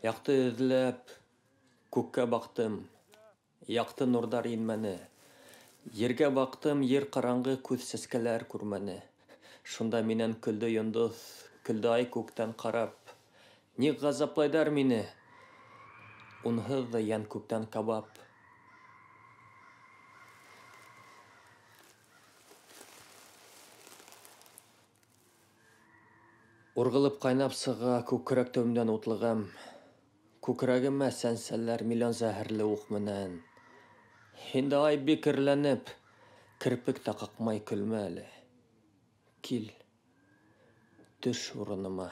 Яҡты эҙләп күккә баҡтым, яҡты нурҙар инмәне. Ергә баҡтым, ер ҡараңғы, күҙ сәскәләр күрмәне. Шунда минән көлдө йондоҙ, көлдө ай күктән ҡарап. Ник ғазаплайҙар мине? Унһыҙ ҙа йән күптән кабап. Урғылып ҡайнап сыға күкрәк төбөмдән утлы ғәм. Күкрәгемә сәнсәләр миллион зәһәрле уҡ менән. Һин дә ай бик эрләнеп, керпек тә ҡаҡмай көлмә әле. Кил, төш урыныма,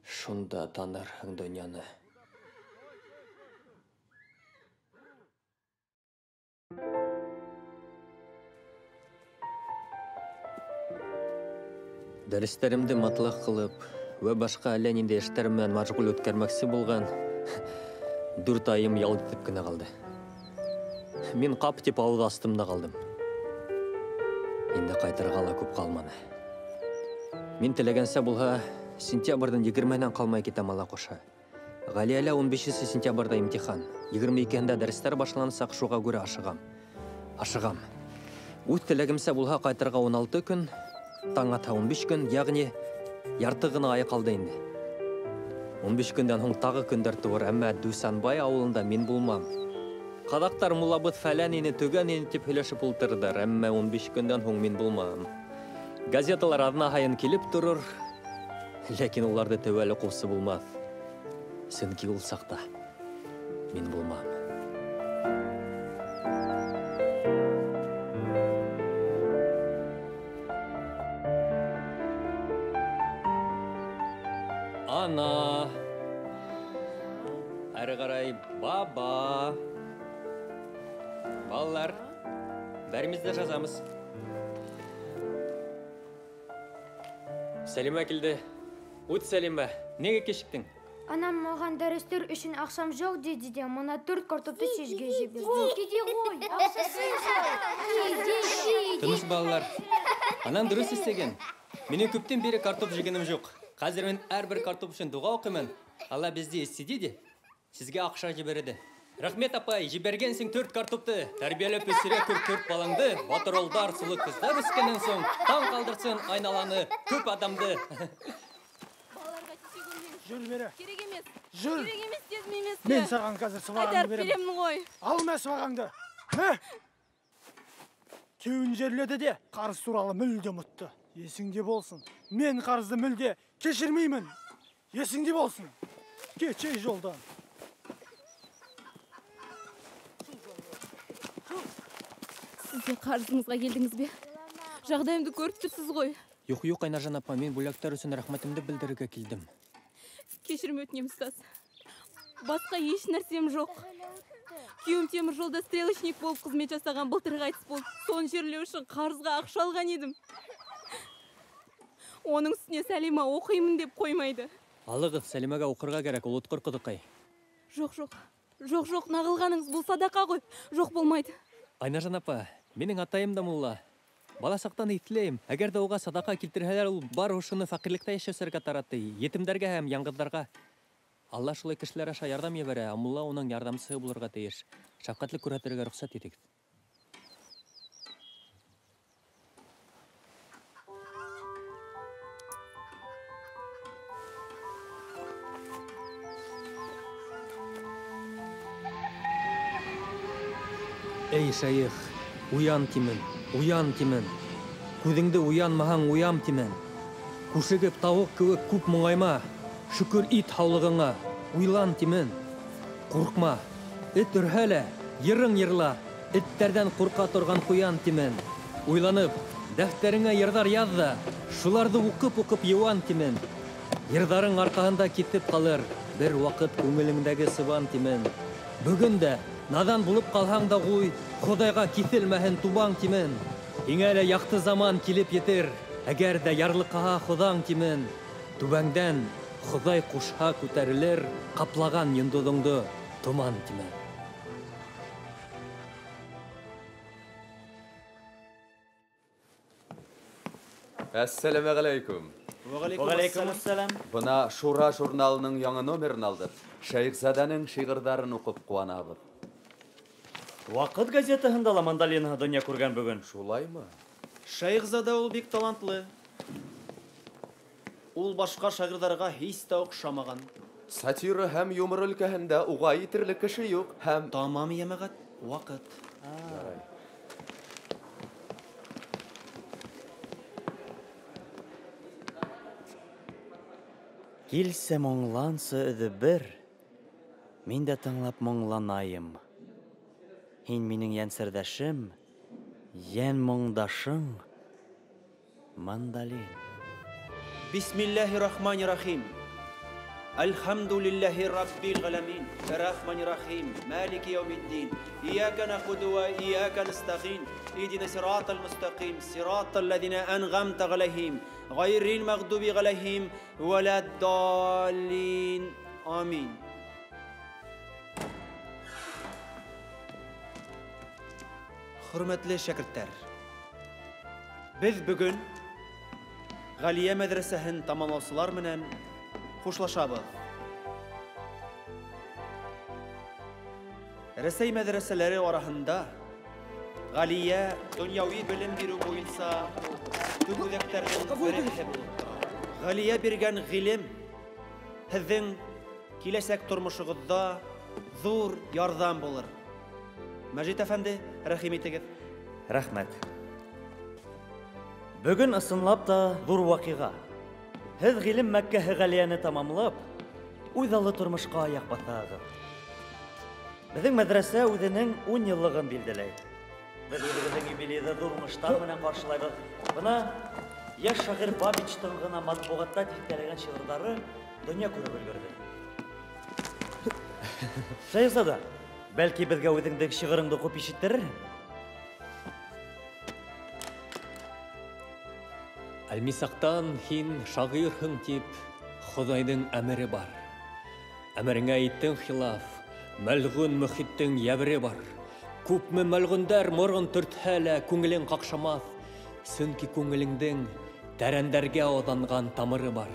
шунда танырһың донъяны. Дәрестәремде матлаҡ ҡылып, вә башҡа әллә ниндәй эштәр менән мәшғүл үткәрмәксе булған 4 айым ял итеп кенә ҡалды. Мин ҡап тип ауыҙ астым да ҡалдым. Инде ҡайтырға ла күп ҡалманы. Мин теләгәнсә булһа, сентябрҙең 20-һенән ҡалмай китәм ала ҡоша. Ғәлиәлә 15 сентябрҙә имтихан, 22-һендә дәрестәр башлансаҡ, шуға күрә ашығам. Ашығам. Үҙ теләгемсә булһа, ҡайтырға 16 көн, таң атһа 15 көн, йәғни ярты ғына ай ҡалды инде. 15 көндән һуң тағы көндәр тыуыр, әммә Дүсәнбай ауылында мин булмам. Ҡаҙаҡтар муллабыҙ фәлән ине, төгән ине тип һөйләшеп ултырҙар, әммә 15 көндән һуң мин булмам. Газеталар аҙна һайын килеп торор, ләкин уларҙы теүәл уҡыусы булмаҫ. Сөнки ул саҡта мин булмам. Ана, әрі қарай баба. Балалар, бәріміз де жазамыз. Сәлима келді. Ут, Сәлима, неге кешіктің? Анам маған дәрістер үшін ақшам жоқ деді де, мына 4 картопты сізге жіберді. Кете ғой, ақшасы жоқ. Тыныш балалар. Анам дұрыс істеген. Менің көптен бері картоп жегенім жоқ. Қазір мен әрбір картоп үшін дұға оқимын. Алла бізді естіді де, сізге ақша жібереді. Рахмет апай, жібергенсің 4 картопты. Тәрбиелеп өсіре көр 4 балаңды. Батыр ұлдар, сұлу қыздар өскеннен соң таң қалдырсын айналаны, көп адамды. Балаларға тисе көрмеңіз. Жүр бері. Керек емес. Жүр. Керек емес, сезім емес. Мен саған қазір сыбағаңды Қайтарып беремін. беремін ғой. Ал мә сыбағаңды. Мә. Күйеуін жерледі де, қарыз туралы мүлде ұмытты. Есіңде болсын. Мен қарызды мүлде кешірмеймін. Есіңде болсын. Кечей жолдан. Сіз де қарызыңызға келдіңіз бе? Жағдайымды көріп тұрсыз ғой. Юқ, юқ, Айнажан апа, мен бүләктер үшін рахмәтімді білдіруге келдім. Кешірім өтінемін, ұстаз. Басқа еш нәрсем жоқ. Күйеуім темір жолда стрелочник болып қызмет жасаған, былтыр қайтыс болды. Соны жерлеу үшін қарызға ақша алған едім. Оның үстіне Сәлима оқимын деп қоймайды. Алығыз, Сәлимаға оқырға керек, ол ұтқыр құдықай. Жоқ, жоқ. Жоқ, жоқ, нағылғаныңыз бұл садақа ғой. Жоқ болмайды. Айнажан апа, менің атайым да мулла. Бала сақтан итлейм. Әгәр дә уға садақа килтерһәләр, ул бар ошоно фәҡирлектә йәшәүселәргә таратты, етемдәргә һәм яңғыҙҙарға. Алла шулай кешеләр аша ярҙам ебәрә, ә мулла уның ярҙамсыһы булырға тейеш. Шәфҡәтлек күрһәтергә рөхсәт итегеҙ. Эй, шәйех, уян тимен, уян тимен. Күҙеңде уянмаһаң, уям тимен. Күшегеп тауыҡ кеүек күп моңайма. Шөкөр ит һаулығыңа, уйлан тимен. Ҡурҡма, эт өрһә лә, йырың йырла. Эттәрҙән ҡурҡа торған ҡуян тимен. Уйланып, дәфтәреңә йырҙар яҙ ҙа, шуларҙы уҡып-уҡып йыуан тимен. Йырҙарың арҡаһында китеп ҡалыр, бер ваҡыт күңелеңдәге сыбан тимен. Бөгөн дә наҙан булып ҡалһаң да ҡуй, Хоҙайға киҫелмәһен тубаң тимен. Һиңә лә яҡты заман килеп етер, әгәр ҙә ярлыҡаһа Хоҙаң тимен. Түбәңдән Хоҙай ҡушһа күтәрелер, ҡаплаған йондоҙоңдо томан тимен. Әссәләмәғәләйкүм. Вәғәләйкүм әссәләм. Бына Шура журналының яңы номерын алдыҡ. Шәйехзаданың шиғырҙарын уҡып ҡыуанабыҙ. Ваҡыт газетаһында ла мандолинаһы донъя күргән бөгөн. Шулаймы? Шәйехзада ул бик талантлы. Ул башҡа шағирҙарға һис тә оҡшамаған. Сатира һәм юмор өлкәһендә уға етерлек кеше юҡ һәм... Тамам, йәмәғәт, ваҡыт. Ярай. Килсә моңланса өҙө бер, мин дә тыңлап моңланайым. Һин минең йәнсерҙәшем, йән моңдашың, мандолин. Бисмиллаһир-рахманир-рахим. Әлхәмдүлилләһи раббил ғәләмин. Рахманир-рахим. Малики яумиддин. Ияка нәғбуду ва ияка нәстәғин. Иһдина сиратал мустақим. Сиратал ләзина әнғәмтә ғәләйһим. Ғайрил мәғдуби ғәләйһим вәләд-даллин. Амин. Хөрмәтле шәкерттәр, беҙ бөгөн Ғәлиә мәҙрәсәһен тамамлаусылар менән хушлашабыҙ. Рәсәй мәҙрәсәләре араһында Ғәлиә донъяуи белем биреү буйынса төп үҙәктәрҙең береһе булып тора. Ғәлиә биргән ғилем һеҙҙең киләсәк тормошоғоҙҙа ҙур ярҙам булыр. Мәжит әфәнде, рәхим итегеҙ. Рәхмәт. Бөгөн ысынлап та ҙур ваҡиға. Һеҙ ғилем мәккәһе Ғәлиәне тамамлап, үҙаллы тормошҡа аяҡ баҫаһығыҙ. Беҙҙең мәҙрәсә үҙенең 10 йыллығын билдәләй. Беҙ үҙебеҙҙең юбилейҙы ҙур уңыштар менән ҡаршылайбыҙ. Бына йәш шағир Бабичтың ғына матбуғатта тиҫтәләгән шиғырҙары донъя күреп өлгөрҙө. Шәйехзада, бәлки беҙгә үҙеңдең шиғырыңды уҡып ишеттерерһең? Әлмисаҡтан һин шағирһың тип Хоҙайҙың әмере бар. Әмереңә иттең хилаф, мәлғүн мөхиттең йәбере бар. Күпме мәлғүндәр морон төртһә лә күңелең ҡаҡшамаҫ, сөнки күңелеңдең тәрәндәргә аҙанған тамыры бар.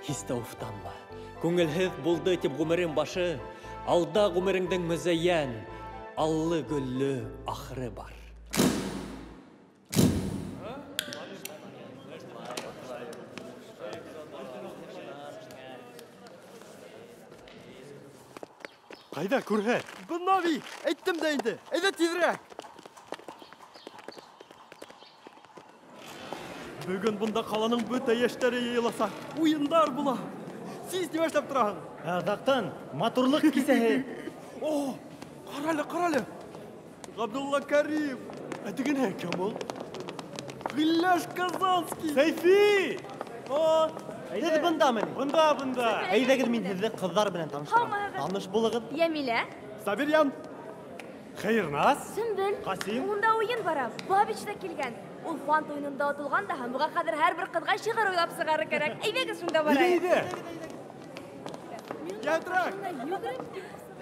Һис тә уфтанма, күңелһеҙ булды тип ғүмерең башы, алда ғүмереңдең мөзәйән, аллы-гөллө ахыры бар. Ҡайҙа күрһәт? Бына бит, әйттем дә инде. Әйҙә тиҙерәк. Бөгөн бында ҡаланың бөтә йәштәре йыйыласаҡ. Уйындар була. Сис нимә эшләп тораһың? Аҙаҡтан матурлыҡ кисәһе. О, ҡарале, ҡарале. Ғабдулла Кәрим. Ә тегенеһе кем ул? Ғилләш Казанский. Сәйфи! О, һеҙ бындамы ни? Бында, бында. Әйҙәгеҙ, мин һеҙҙе ҡыҙҙар менән таныштырам. Таныш булығыҙ. Йәмилә. Сабирйән. Хәйерназ. Сөмбөл. Ҡасим. Унда уйын бара. Бабич та килгән. Ул фант уйынында отолған да һәм быға хәҙер һәр бер ҡыҙға шиғыр уйлап сығарыр кәрәк. Әйҙәгеҙ шунда барайыҡ. Әйҙә. Ятрак.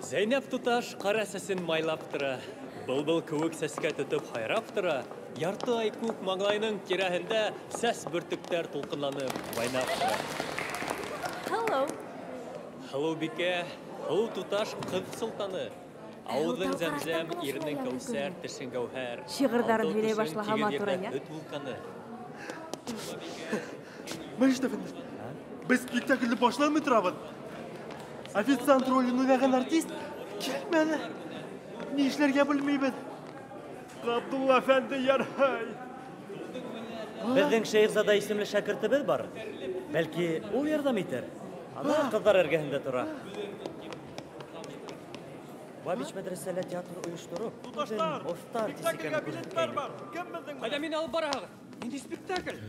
Зәйнәп туташ ҡара сәсен майлап тора. Был-был кеүек сәскә тотоп һайрап тора. Ярты ай күк маңлайының тирәһендә сәс бөртөктәр тулҡынланып вайнап тора. Hello. Һылыу бикә, һылыу туташ ҡыҙ солтаны. Ауыҙың зәмзәм, иренең кәүсәр, тешең гәүһәр. Шиғырҙарын һөйләй башлаһа матурая. Һөт вулканы. Мәжит әфәнде, беҙ спектаклде башланмай торабыҙ. Официант ролен уйнаған артист килмәне. Ни эшләргә белмәйбеҙ. Ғабдулла әфәнде, ярай. Беҙҙең Шәйехзада исемле шәкертебеҙ бар. Бәлки ул ярҙам итер. Ана ҡыҙҙар эргәһендә тора. Бабич мәҙрәсәлә театр ойоштороп, Туташтар, оҫта артист спектаклгә икәнен билеттар күрһәткәйне. бар. Кем беҙҙең? Ҡайҙа мине алып бараһығыҙ? Ниндәй спектакль?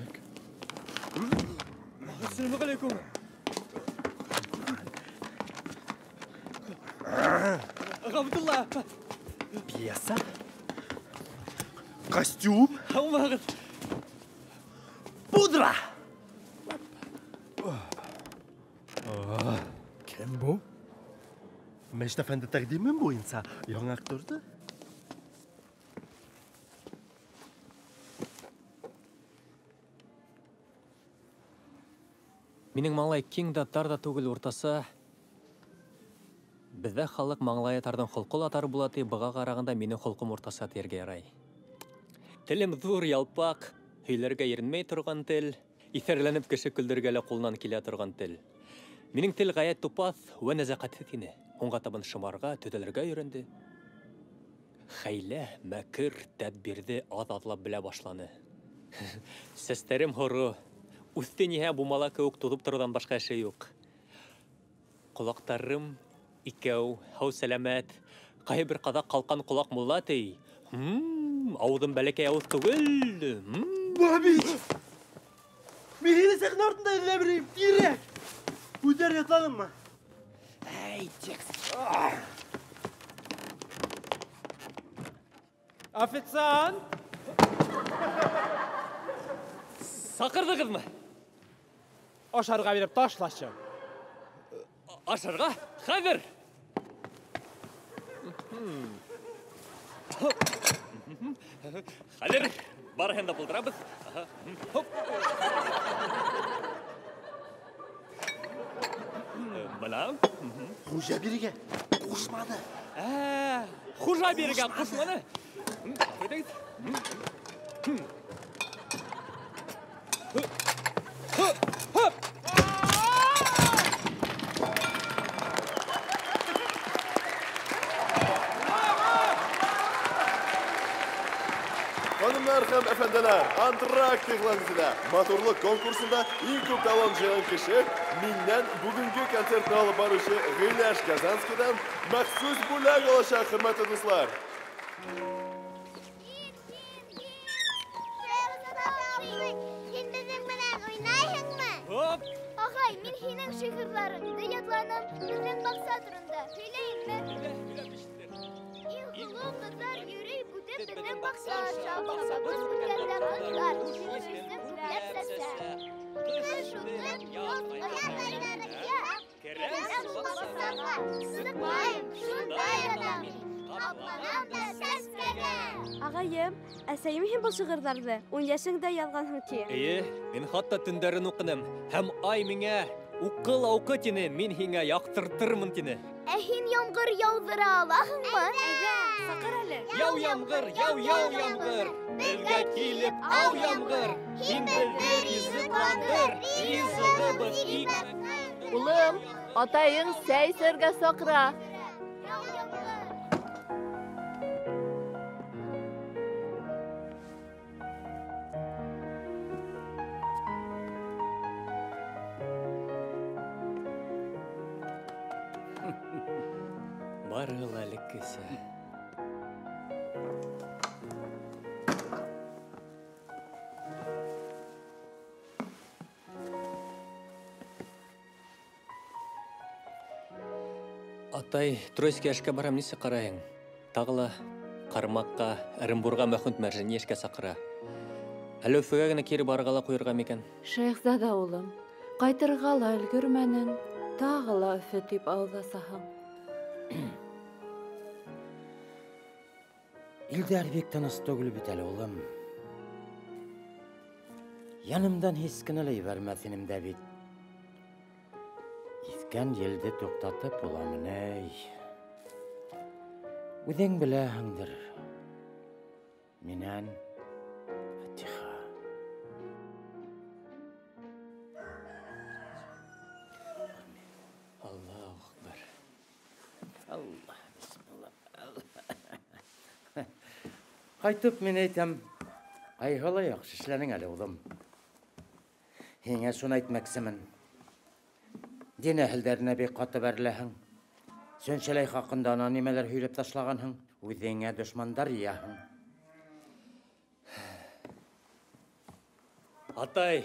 Ассаламу алейкум. Ғабдулла. Пьеса? Костюм? Һаумыһығыҙ. Пудра! Кем бу? Мәжит әфәнде тәҡдиме буйынса яңы актерҙы. Минең маңлай киң дә тар да түгел, уртаса. Беҙҙә халыҡ маңлайы тарҙың холҡо ла тар була ти, быға ҡарағанда минең холҡом уртаса тиергә ярай. Телем ҙур, ялпаҡ, һөйләргә иренмәй торған тел, иҫәрләнеп кеше көлдөргә лә ҡулынан килә торған тел. Минең тел ғәйәт тупаҫ вә нәзәҡәтһеҙ ине. Һуңға табан шымарға, төҙәлергә өйрәнде. Хәйлә, мәкер, тәдбирҙе аҙ-аҙлап белә башланы. Сәстәрем һоро, үҫте ниһә бумала кеүек туҙып тороуҙан башҡа эше юҡ. Ҡолаҡтарым икәү, һау сәләмәт. Ҡайһы бер ҡаҙаҡ ҡалҡан ҡолаҡ мулла ти. Ауыҙым бәләкәй ауыҙ түгел. Бабич! Мин һине сәхнә артында эҙләп йөрөйөм, тиҙерәк! Үҙҙәре ятланыңмы? Әй, текст. Официант! Саҡырҙығыҙмы? Ашарға биреп ташлашы. Ашарға? Хәҙер! Хәҙер барыһын да булдырабыҙ. Бына. Хужа бирегә ҡушманы. Хужа бирегә ҡушманы. Әйҙәгеҙ. Ханымнар һәм әфәнделәр, антракт игълан ителә. Матурлык конкурсында иң күп талант җыйган кеше миннән бүгенге концертны алып баручы Гыйләш Казанскийдан махсус бүләк алачак, хөрмәтле дуслар. Һин беҙҙең менән уйнайһыңмы? Ағай, мин һинең шиғырҙарыңды ятланым. Беҙҙең баҡса турында һөйләйемме? Иң һылыу ҡыҙҙар йөрөй үтеп беҙҙең баҡса аша. Баҡсабыҙ үткәндә ҡыҙҙар үҫеп күпләп сәсә. Ҡыш үтеп, яҙ аяҡ керәм баҡсаға. Сыҡмайым, шунда ятам мин. Ҡапланам да сәскәгә. Ағайым, әсәйем һин был шиғырҙарҙы 10 йәшеңдә яҙғанһың ти. Эйе, мин хатта төндәрен уҡыным. Һәм ай миңә уҡы ла уҡы тине, мин һиңә яҡтыртырмын тине. Ә һин ямғыр яуҙыра алаһыңмы? Әйҙә, саҡыр әле. Яу ямғыр, яу яу ямғыр, беҙгә килеп ау ямғыр. Һин беҙҙе ризыҡландыр, ризығыбыҙ икмәк. Улым, атайың сәй эсергә саҡыра. Барыһы ла элеккесә. Атай, Тройский эшкә барам, нисек ҡарайһың? Тағы ла Ҡармаҡҡа, Ырымбурға Мәхмүт Мәржәни эшкә саҡыра. Әле Өфөгә генә кире барырға ла ҡуйырға микән? Шәйехзада улым, ҡайтырға ла өлгөрмәнең, тағы ла Өфө тип ауыҙ асаһың. Илдәр бик тыныс түгел бит әле, улым. Янымдан һис кенә лә ебәрмәҫ инем дә бит. Иҫкән елде туҡтатып буламы ни? Үҙең беләһеңдер. Минән фатиха. Аллаһу акбар. Аллаһ, бисмилла. Ҡайтып мин әйтәм, ҡайһы ла яҡшы эшләнең әле, улым. Һиңә шуны әйтмәксемен. Дин әһелдәренә бик ҡаты бәреләһең. Сөнсәләй хаҡында ана нимәләр һөйләп ташлағанһың, үҙеңә дошмандар йыяһың. Атай,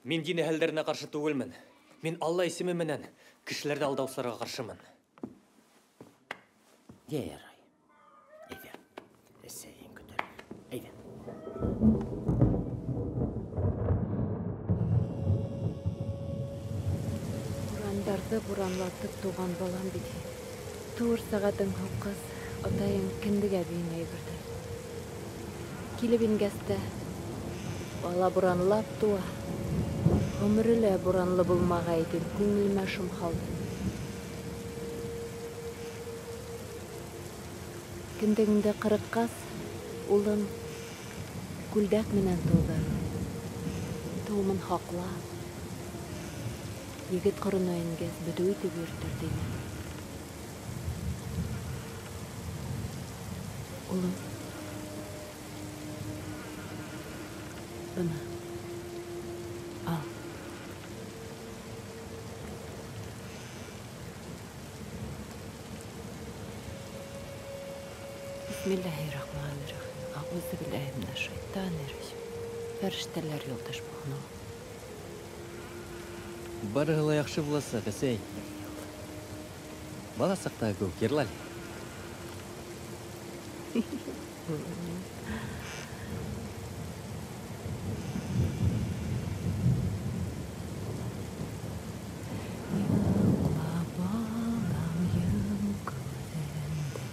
мин дин әһелдәренә ҡаршы түгелмен. Мин Алла исеме менән кешеләрҙе алдаусыларға ҡаршымын. Йә ярай. Әйҙә, әсәйең көтәлер. Әйҙә. Бурандарҙы буранлатып туған балам бит һин. Тыуыр сәғәтең һуҡҡас, атайың кендек әбейеңә ебәрҙе. Килеп ингәс тә, бала буранлап тыуа. Ғүмере лә буранлы булмағай тип күңелемә шом һалды. Кендегеңде ҡырыҡҡас, улың күлдәк менән тыуҙы. Тыуымын һаҡла. Егет ҡорона ингәс, бөтөү итеп йөрөтөр тине. Улым, бына, ал. Бисмиллаһир-рахманир-рахим. Ағузу биллаһи минәш-шайтанир-ражим. Фәрештәләр юлдаш булһын ул. Барыһы ла яҡшы буласаҡ, әсәй. Бала саҡтағы кеүек йырла әле. Йоҡла, балам, йом күҙеңде,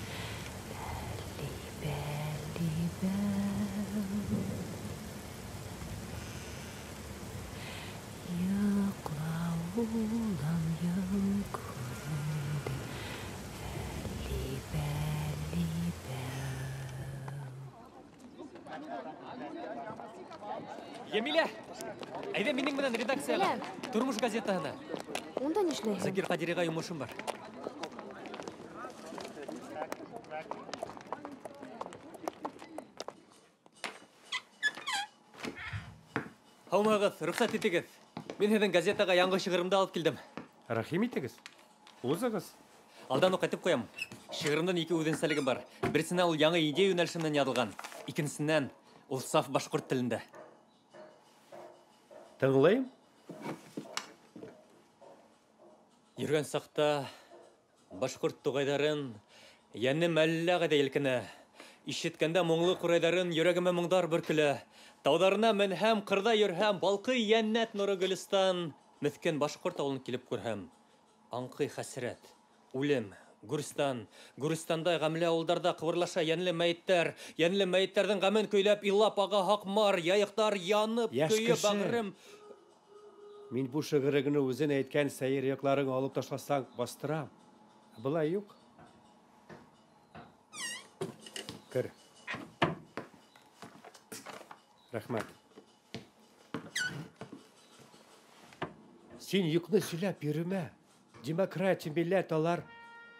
бәли-бәли-бәү. Йоҡла, улым, йом күҙеңде, бәли-бәли-бәү. Йәмилә, әйҙә минең менән редакцияға, Тормош газетаһына. Унда ни эшләйһең? Закир Ҡадириға йомошом бар. Һаумыһығыҙ, рөхсәт итегеҙ. Мин һеҙҙең газетаға яңы шиғырымды алып килдем. Рәхим итегеҙ. Уҙығыҙ. Алдан уҡ әйтеп ҡуям. Шиғырымдың ике үҙенсәлеге бар. Береһенән ул яңы идея йүнәлеше менән яҙылған. Икенсенән ул саф башҡорт телендә. Тыңлайым. Йөргән саҡта башҡорт туғайҙарын йәнем әллә ҡайҙа елкенә. Ишеткәндә моңло ҡурайҙарын йөрәгемә моңдар бөркөлә. Тауҙарына менһәм, ҡырҙа йөрһәм, балҡый йәннәт нуры гөлөстан. Меҫкен башҡорт ауылын килеп күрһәм, аңҡый хәсрәт, үлем, гүрстан. Гүрстандай ғәмле ауылдарҙа ҡыбырлаша йәнле мәйеттәр. Йәнле мәйеттәрҙең ғәмен көйләп илап аға һаҡмар, яйыҡтар янып, Йәш көйө кеше. бағрым. Мин бу шиғырыңны үҙең әйткән сәйер яҡларың алып ташласаң, бастырам. Ә былай юҡ. Кер. Рәхмәт. Син юҡны һөйләп йөрөмә. Демократия, милләт алар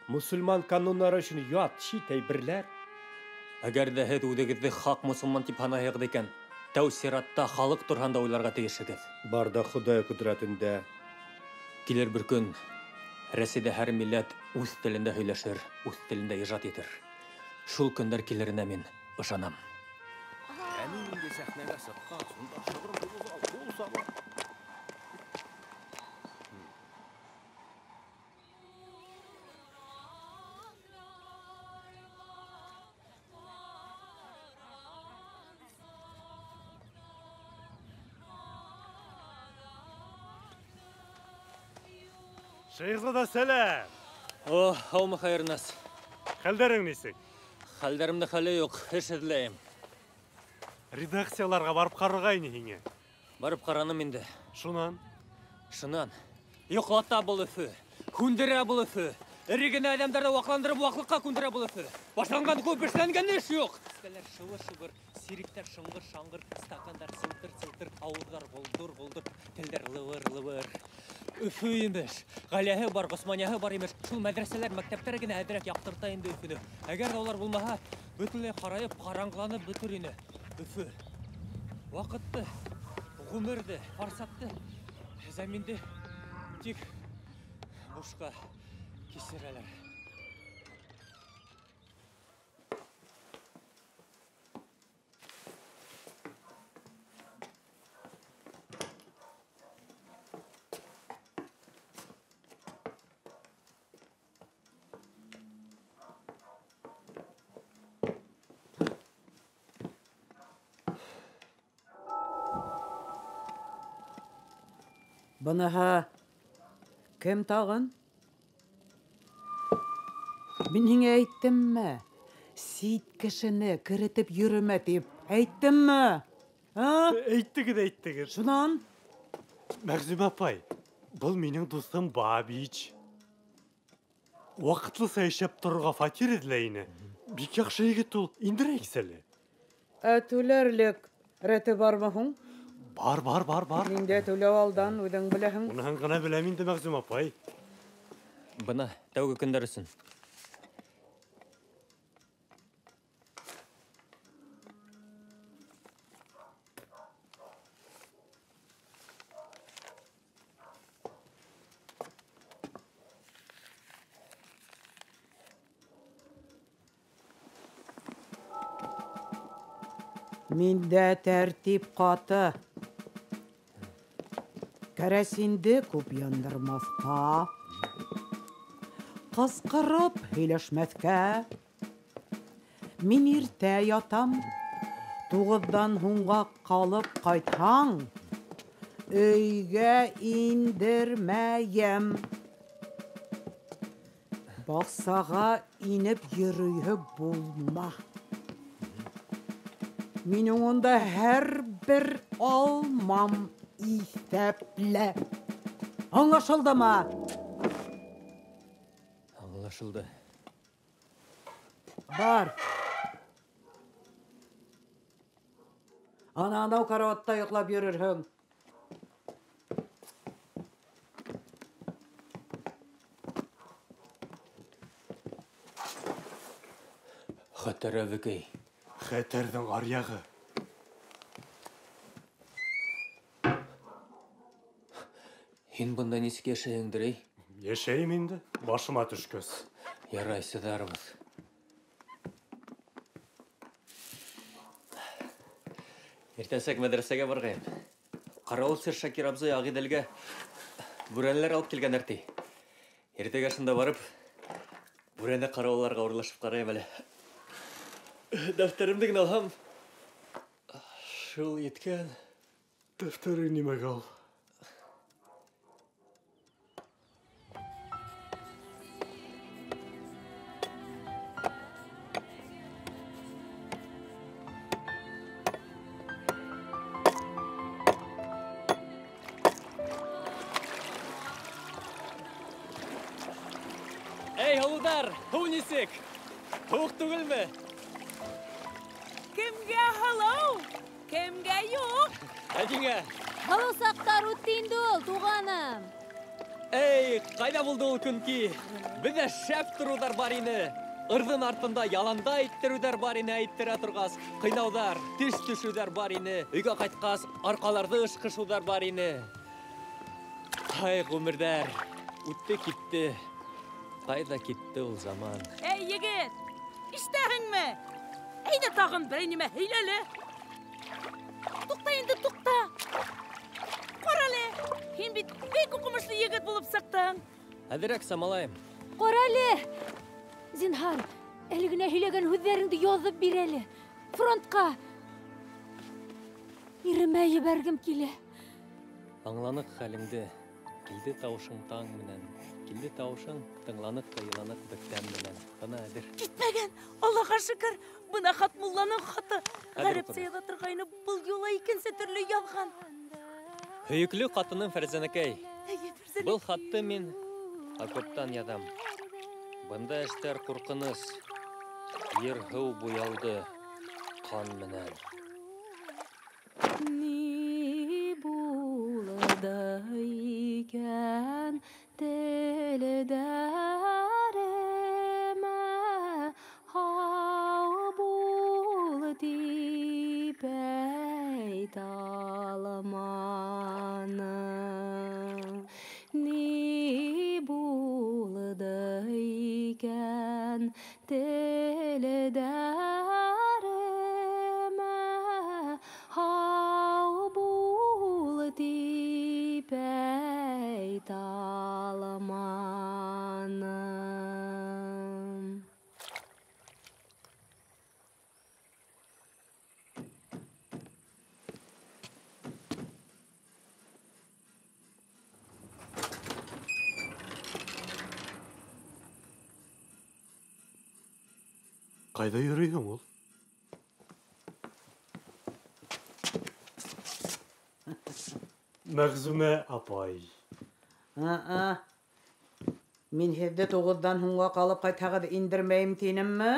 мосолман кануннары өсөн ят, чит әйберләр. Әгәр ҙә һеҙ үҙегеҙҙе хаҡ мосолман тип һанайһығыҙ икән, тәү сиратта халыҡ тураһында уйларға тейешһегеҙ. Бар да Хоҙай ҡөҙрәтендә. Килер бер көн Рәсәйҙә һәр милләт үҙ телендә һөйләшер, үҙ телендә ижад итер. Шул көндәр килеренә мин ышанам. Ә мин инде сәхнәгә сыҡҡас, унда шығырым туғыҙ ҡул саба. Шәйехзада, сәләм! О, һаумы, Хәйернас. Хәлдәрең нисек? Хәлдәремдә хәле юҡ, эш эҙләйем. Редакцияларға барып ҡарарға ине һиңә. Барып ҡараным инде. Шунан? Шунан. Йоҡлата был Өфө, һүндерә был Өфө. Эре генә әҙәмдәрҙе ваҡландырып, ваҡлыҡҡа күндерә был Өфө. Башланған күп, эшләнгән эш юҡ. Сәләр шыбыр-шыбыр, сириктәр шыңғыр-шаңғыр, стакандар сылтыр-сылтыр, ауыҙҙар голдыр-голдыр, телдәр лыбыр-лыбыр. Өфө имеш, ғаиләһе бар, Ғосманияһы бар имеш. Шул мәҙрәсәләр, мәктәптәр генә әҙерәк яҡтырта инде Өфөнө. Әгәр ҙә улар булмаһа, бөтөнләй ҡарайып, ҡараңғыланып бөтөр ине. Өфө. Ваҡытты, ғүмерҙе, форсатты, зәминде тик бушҡа кисерәләр. Быныһы кем тағын? Мин һиңә әйттемме? Сит кешене керетеп йөрөмә тип әйттемме? А? Әйттегеҙ, әйттегеҙ. Шунан? Мәғзүмә апай, был минең дуҫым Бабич. Ваҡытлыса йәшәп торорға фатир эҙләй ине. Бик яҡшы егет ул, индерәйексе әле. Ә түләрлек рәте бармы һуң? Бар, бар, бар, бар. Миндә түләү алдан, үҙең беләһең. Уныһын ғына беләм инде, Мәғзүмә апай. Бына тәүге көндәр өсөн. Миндә тәртип ҡаты. Кәрәсинде күп яндырмаҫҡа, ҡысҡырып һөйләшмәҫкә. Мин иртә ятам, 9-ҙан һуңға ҡалып ҡайтһаң, өйгә индермәйем. Баҡсаға инеп йөрөйһө булма. Минең унда һәр бер алмам иҫәплә. Аңлашылдымы? Аңлашылды. Бар. Ана анау карауатта йоҡлап йөрөрһөң. Хәтәр әбекәй. Хәтәрҙең аръяғы. Һин бында нисек йәшәйһеңдер, эй? Йәшәйем инде, башыма төшкәс. Ярай, сыҙарбыҙ. Иртәнсәк мәҙрәсәгә барғайым. Ҡарауылсы Шакир абзый Ағиҙелгә бүрәнәләр алып килгәндәр ти. Иртәгә шунда барып, бүрәнә ҡарауылларға урлашып ҡарайым әле. Дәфтәремде генә алһам, шул еткән. Дәфтәрең нимәгә ул? Эй, һылыуҙар, һыу нисек? Һыуыҡ түгелме? Кемгә һылыу, кемгә юҡ? Әтиңә. Һылыу саҡтар үтте инде ул, туғаным. Эй, ҡайҙа булды ул көнки? Беҙҙә шәп тороуҙар бар ине. Ырҙын артында яланда әйттереүҙәр бар ине, әйттерә торғас, ҡыйнауҙар, теш төшөүҙәр бар ине. Өйгә ҡайтҡас, арҡаларҙы ышҡышыуҙар бар ине. Ай, ғүмерҙәр, үтте китте. Ҡайҙа китте ул заман? Эй, егет, ишетәһеңме? Әйҙә тағын берәй нимә һөйлә әле. Туҡта инде, туҡта. Ҡара әле, һин бит бик уҡымышлы егет булып сыҡтың. Әҙерәк самалайым. Ҡара әле, зинһар, әле генә һөйләгән һүҙҙәреңде яҙып бир әле. Фронтҡа. Иремә ебәргем килә. Аңланыҡ хәлеңде. Килде тауышың таң менән. Килде тауышың, тыңланыҡ та иланыҡ бөттән менән. Бына әҙер. Китмәгән, Аллаға шөкөр. Бына хат мулланың хаты. Ғәрәпсә яҙа торғайны, был юлы икенсе төрлө яҙған. Һөйөклө ҡатыным Фәрзәнәкәй. Был хатты мин окоптан яҙам. Бында эштәр ҡурҡыныс. Ер һыу буялды ҡан менән. Ни булды икән телдәремә, һау бул тип әйтә алманым. Ни булды икән телдәремә, һау бул тип әйтә алманым. Ҡайҙа йөрөйһөң ул? Мәғзүмә апай. Мин һеҙҙе 9-дан һуңға ҡалып ҡайтһағыҙ индермәйем тинемме?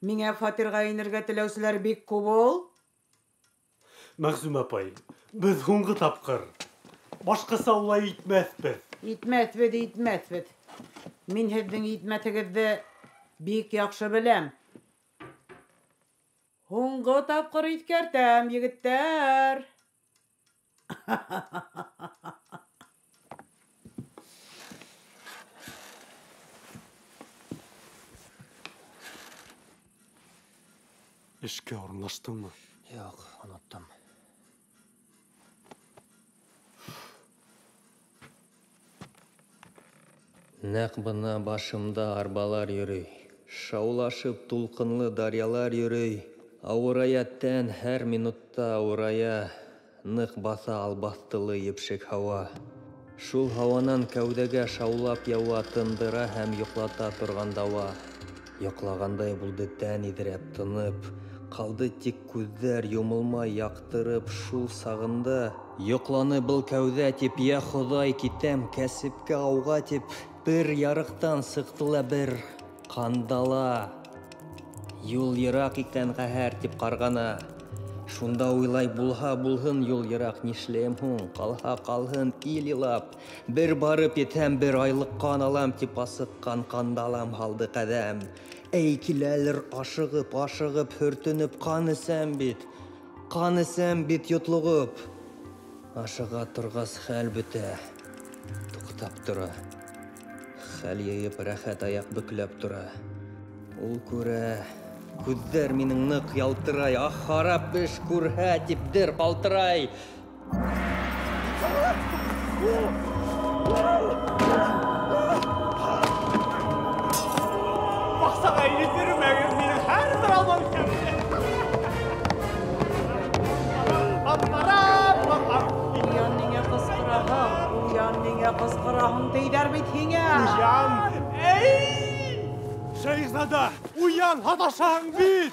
Миңә фатирға инергә теләүселәр бик күп ул. Мәғзүмә апай, беҙ һуңғы тапҡыр. Башҡаса улай итмәҫбеҙ. Итмәҫбеҙ, итмәҫбеҙ. Мин һеҙҙең итмәҫегеҙҙе бик яҡшы беләм. Һуңғы тапҡыр иҫкәртәм, егеттәр. Эшкә урынлаштыңмы? Юҡ, оноттом. Нәҡ бына башымда арбалар йөрөй, шаулашып тулҡынлы даръялар йөрөй. Ауырая тән һәр минутта ауырая, ныҡ баҫа албаҫтылы епшек һауа. Шул һауанан кәүҙәгә шаулап яуа, тындыра һәм йоҡлата торған дауа. Йоҡлағандай булды тән иҙрәп тынып, ҡалды тик күҙҙәр йомолмай яҡтырып шул сағында. Йоҡланы был кәүҙә тип, йә Хоҙай, китәм кәсепкә ауға тип, бер ярыҡтан сыҡты ла бер ҡандала. Юл йыраҡ икән ҡәһәр тип ҡарғана. Шунда уйлай, булһа булһын юл йыраҡ, нишләйем һуң, ҡалһа ҡалһын ил илап. Бер барып етһәм, бер айлыҡ ҡан алам тип асыҡҡан ҡандалам һалды ҡәҙәм. Эй, киләлер ашығып, ашығып, һөртөнөп ҡан эсәм бит, ҡан эсәм бит йотлоғоп. Ашыға торғас хәл бөтә, туҡтап тора. Хәл йыйып рәхәт аяҡ бөкләп тора. Ул күрә, күҙҙәр минең ныҡ ялтырай, ах, харап эш күрһә тип дер ҡалтырай. Баҡсаға инеп йөрөмәгеҙ, минең һәр бер алмам тәмле. Уян ниңә ҡысҡыраһың, уян ниңә ҡысҡыраһың тейҙәр бит һиңә. Уян, эй! Шәйехзада, уян, һаташаһың бит!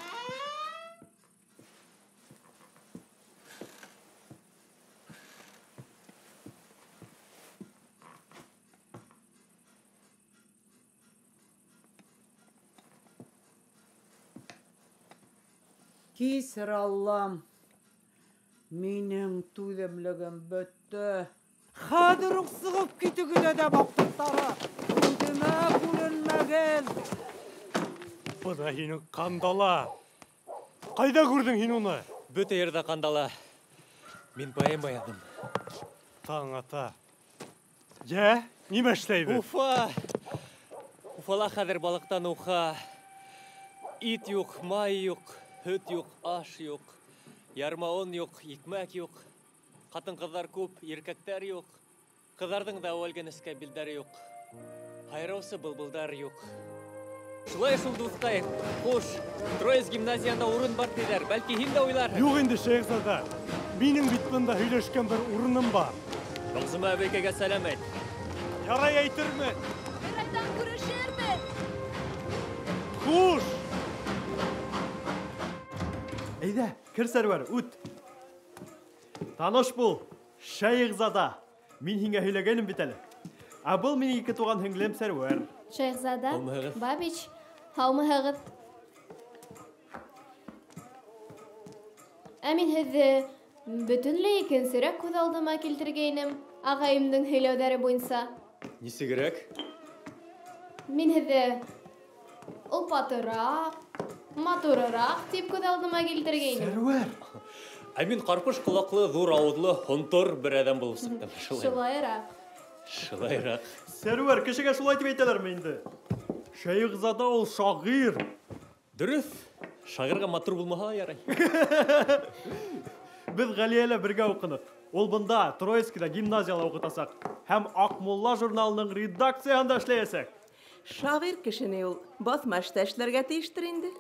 Кисер, Аллам, минең түҙемлегем бөттө. Хәҙер үк сығып китегеҙ, әҙәм аҡтыҡтары! Күҙемә күренмәгеҙ! Бына һинең ҡандала. Ҡайҙа күрҙең һин уны? Бөтә ерҙә ҡандала. Мин поэма яҙҙым. Таң ата. Йә, нимә эшләйбеҙ? Уфа! Уфала хәҙер балыҡтан уха. Ит юҡ, май юҡ, һөт юҡ, аш юҡ, ярма он юҡ, икмәк юҡ. Ҡатын-ҡыҙҙар күп, иркәктәр юҡ. Ҡыҙҙарҙың да әүәлге нескә билдәре юҡ. Һайраусы былбылдар юҡ. Шулай шул, дуҫҡай, хуш. Троицк гимназияһында урын бар тиҙәр. Бәлки һин дә уйларһың. Юҡ инде, Шәйехзада. Минең бит бында һөйләшкән бер урыным бар. Мәғзүмә әбейкәгә сәләм әйт. Ярай әйтермен. Бер айҙан күрешербеҙ. Хуш! Әйҙә, кер, Сәрүәр, үт. Таныш бул, Шәйехзада. Мин һиңә һөйләгәйнем бит әле. Ә был минең ике туған һеңлем Сәрүәр. Шәйехзада, Бабич, һаумыһығыҙ. Ә мин һеҙҙе бөтөнләй икенсерәк күҙ алдыма килтергәйнем, ағайымдың һөйләүҙәре буйынса. Нисегерәк? Мин һеҙҙе олпатыраҡ, матурыраҡ тип күҙ алдыма килтергәйнем. Сәрүәр! Ә мин ҡарпыш ҡолаҡлы, ҙур ауыҙлы, һонтор бер әҙәм булып сыҡтым. Шулайыраҡ. Шулайыраҡ. Сәрүәр, кешегә шулай тип әйтәләрме инде? Шәйехзада ул шағир. Дөрөҫ, шағирға матур булмаһа ла ярай. Беҙ Ғәлиә лә бергә уҡыныҡ. Ул бында Троицкиҙа гимназияла уҡытасаҡ һәм Аҡмулла журналының редакцияһында эшләйәсәк. Шағир кешене ул баҫма эштә эшләргә тейештер инде.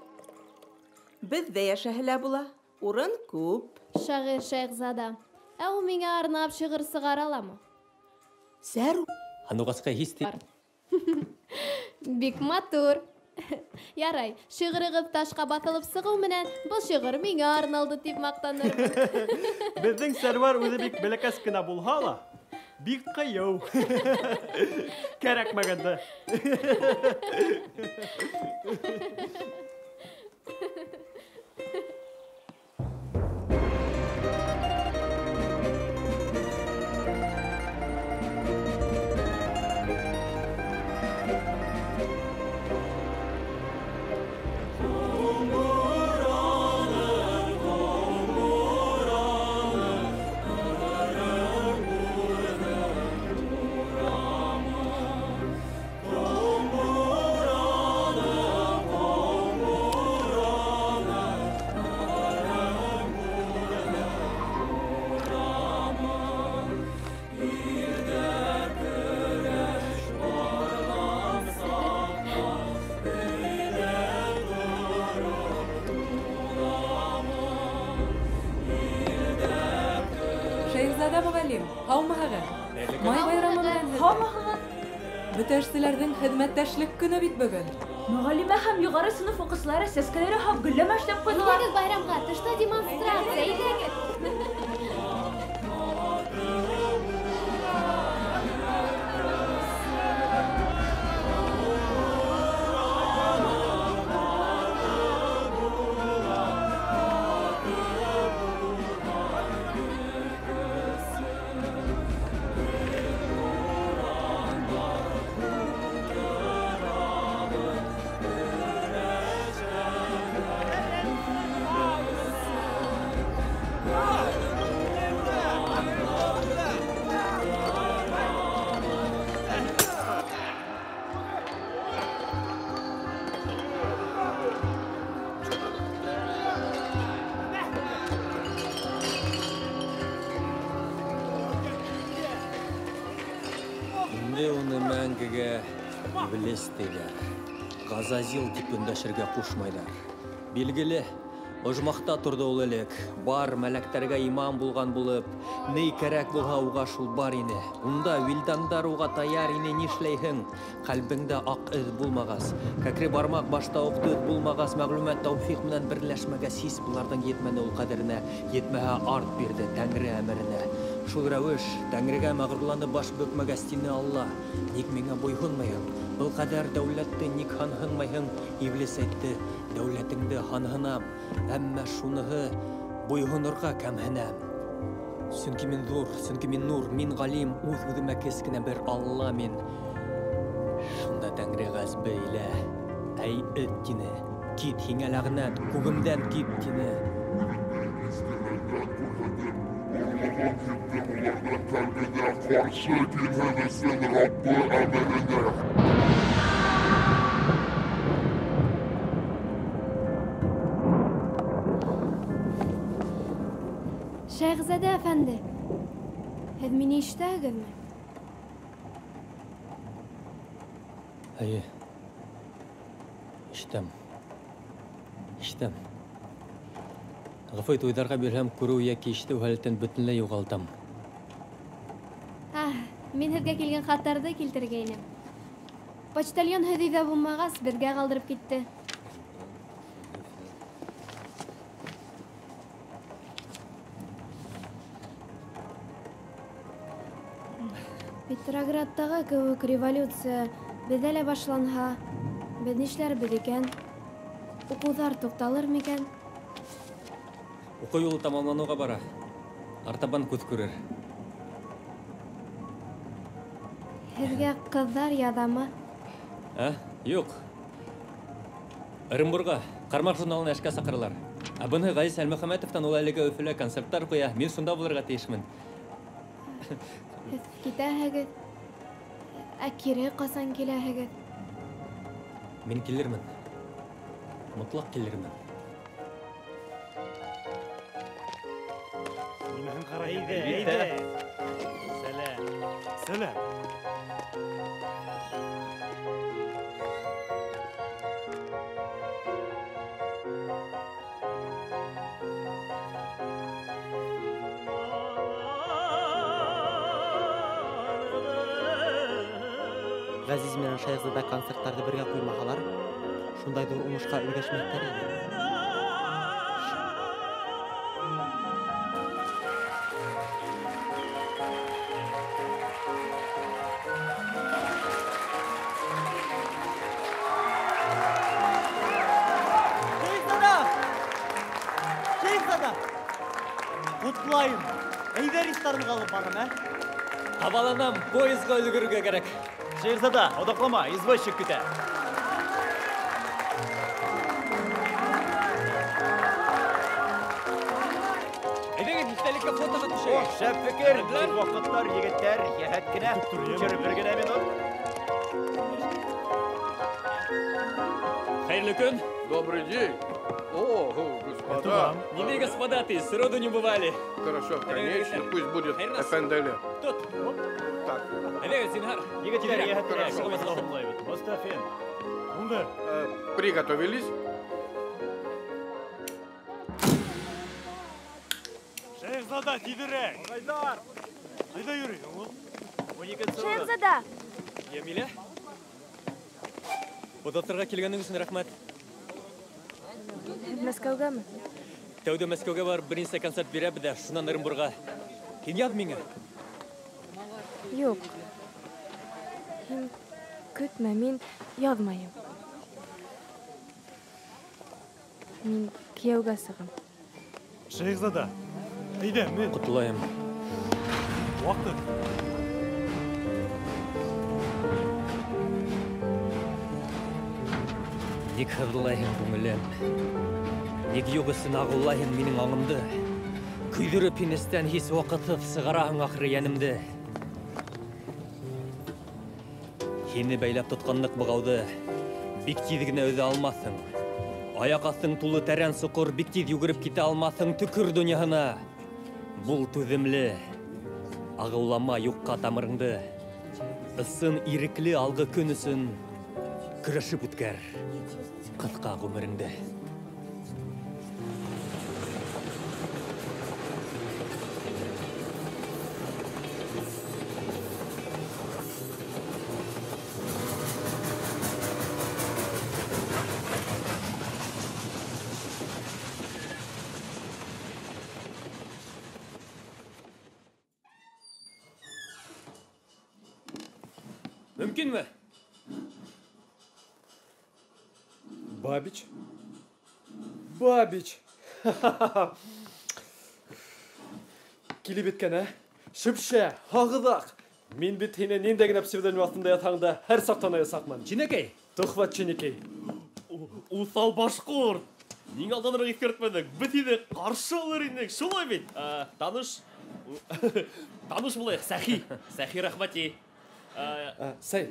Беҙҙә йәшәһе лә була, урын күп. Шағир Шәйехзада, ә ул миңә арнап шиғыр сығара аламы? Сәрү. Һандуғасҡа һис тип. Бик матур. Ярай, шиғырығыҙ ташҡа баҫылып сығыу менән был шиғыр миңә арналды тип маҡтанырмын. Беҙҙең Сәрүәр үҙе бик бәләкәс кенә булһа ла, бик ҡыйыу. Кәрәкмәгәндә. Май байрамы менән һеҙҙе. Һаумыһығыҙ. Бөтә эшселәрҙең хеҙмәттәшлек көнө бит бөгөн. Мөғәллимә һәм юғары сыныф уҡыусылары сәскәләр яһап гөлләмә эшләп ҡуйҙылар. Әйҙәгеҙ байрамға, тышта демонстрация, әйҙәгеҙ. Иблис тиҙәр. Ғазазил тип өндәшергә ҡушмайҙар. Билгеле, ожмахта торҙо ул элек. Бар мәләктәргә имам булған булып, ни кәрәк булһа уға шул бар ине. Унда вилдандар уға таяр ине, нишләйһең? Ҡәлбеңдә аҡ эҙ булмағас, кәкре бармаҡ башта уҡ төҙ булмағас, мәғлүмәт тәүфиҡ менән берләшмәгәс, һис быларҙың етмәне ул ҡәҙеренә, етмәһә арт бирҙе Тәңре әмеренә. Шул рәүеш Тәңрегә мәғрурланып баш бөкмәгәс, тине Алла, ник миңә буйһонмайһың? Был ҡәҙәр дәүләтте ник һанһынмайһың? Иблис әйтте, дәүләтеңде һанһынам, әммә шуныһы буйһонорға кәмһенәм. Сөнки мин ҙур, сөнки мин нур, мин ғалим, үҙ-үҙемә кескенә бер Алла мин. Шунда Тәңре ғәзбе илә, әй эт тине, кит һиңә ләғнәт, күгемдән кит тине. Ҡаршы килһен өсөн Раббы әмеренә. Шәйехзада әфәнде, һеҙ мине ишетәһегеҙме? Эйе, ишетәм. Ишетәм. Ғәфү ит, уйҙарға бирһәм, күреү йәки ишетеү һәләтен бөтөнләй юғалтам. Мин һеҙгә килгән хаттарҙы килтергәйнем. Почтальон һеҙ өйҙә булмағас, беҙгә ҡалдырып китте. Петроградтағы кеүек революция беҙҙә лә башланһа, беҙ нишләрбеҙ икән? Уҡыуҙар туҡталыр микән? Уҡыу юлы тамамланыуға бара. Артабан күҙ күрер. Һеҙгә ҡыҙҙар яҙамы? Ә? Юҡ. Ырымбурға Ҡармаҡ журналына эшкә саҡыралар. Ә быныһы Ғәзиз Әлмөхәмәтовтан, ул әлегә Өфөлә концерттар ҡуя. Мин шунда булырға тейешмен. Һеҙ китәһегеҙ, ә кире ҡасан киләһегеҙ? Мин килермен. Мотлаҡ килермен. Нимәһен ҡарай? Әйҙә, әйҙә. Сәләм. Сәләм. Ғәзиз менән Шәйехзада концерттарҙы бергә ҡуймаһалар, шундай ҙур уңышҡа өлгәшмәҫтәр ине. Шәйехзада! Шәйехзада! Ҡотлайым! Әйҙә ресторанға алып барам, ә? Ҡабаланам, поездға өлгөрөргә кәрәк. Шәйехзада, оҙаҡлама, извозчик көтә. Әйҙәгеҙ, иҫтәлеккә фотоға төшәйек. Ох, шәп фекер. Тиҙ ваҡыттар, егеттәр, йәһәт кенә. Төшөрөп бер генә минут. Хәйерле көн. Добрый день. О, господа. Ниндәй господа ты, сроду не бывали. Хорошо, конечно, пусть будет эфенделе. Тот. Так. Әйҙәгеҙ, зинһар. Егеттәр, йәһәт кенә. Хорошо. Мостафин. Булды. Приготовились? Шәйехзада, тиҙерәк. Ағайҙар. Ҡайҙа йөрөйһөң ул? Шәйехзада. Йәмилә. Оҙатырға килгәнең өсөн рәхмәт. Һеҙ Мәскәүгәме? Тәүҙә Мәскәүгә барып бер нисә концерт бирәбеҙ ҙә, шунан Ырымбурға. Һин яҙ миңә. Юҡ. Һин көтмә, мин яҙмайым. Мин кейәүгә сығам. Шәйехзада, әйҙә, мин. Ҡотлайым. Ваҡыт. Ник һыҙлайһың, күңелем? Ник юҡ өсөн ағыулайһың минең аңымды? Көйҙөрөп һин эстән һис ваҡытһыҙ сығараһың ахыры йәнемде. Һине бәйләп тотҡанлыҡ бығауҙы бик тиҙ генә өҙә алмаҫһың. Аяҡ аҫтың тулы тәрән соҡор, бик тиҙ йүгереп китә алмаҫһың төкөр донъяһына. Бул түҙемле, ағыулама юҡҡа тамырыңды. Ысын ирекле алғы көн өсөн көрәшеп үткәр ҡыҫҡа ғүмереңде. Мөмкинме? Бабич? Бабич! Килеп еткән, ә? Шөпшә, һағыҙаҡ! Мин бит һине ниндәй генә псевдоним аҫтында ятһаң да һәр саҡ таныясаҡмын. Чинәкәй! Төхвәт Чинәкәй. Уҫал башҡорт! Ниңә алданыраҡ иҫкәртмәнең? Беҙ һине ҡаршы алыр инек, шулай бит? Таныш. Таныш булайыҡ, Сәхи. Сәхи Рәхмәти. Сәй.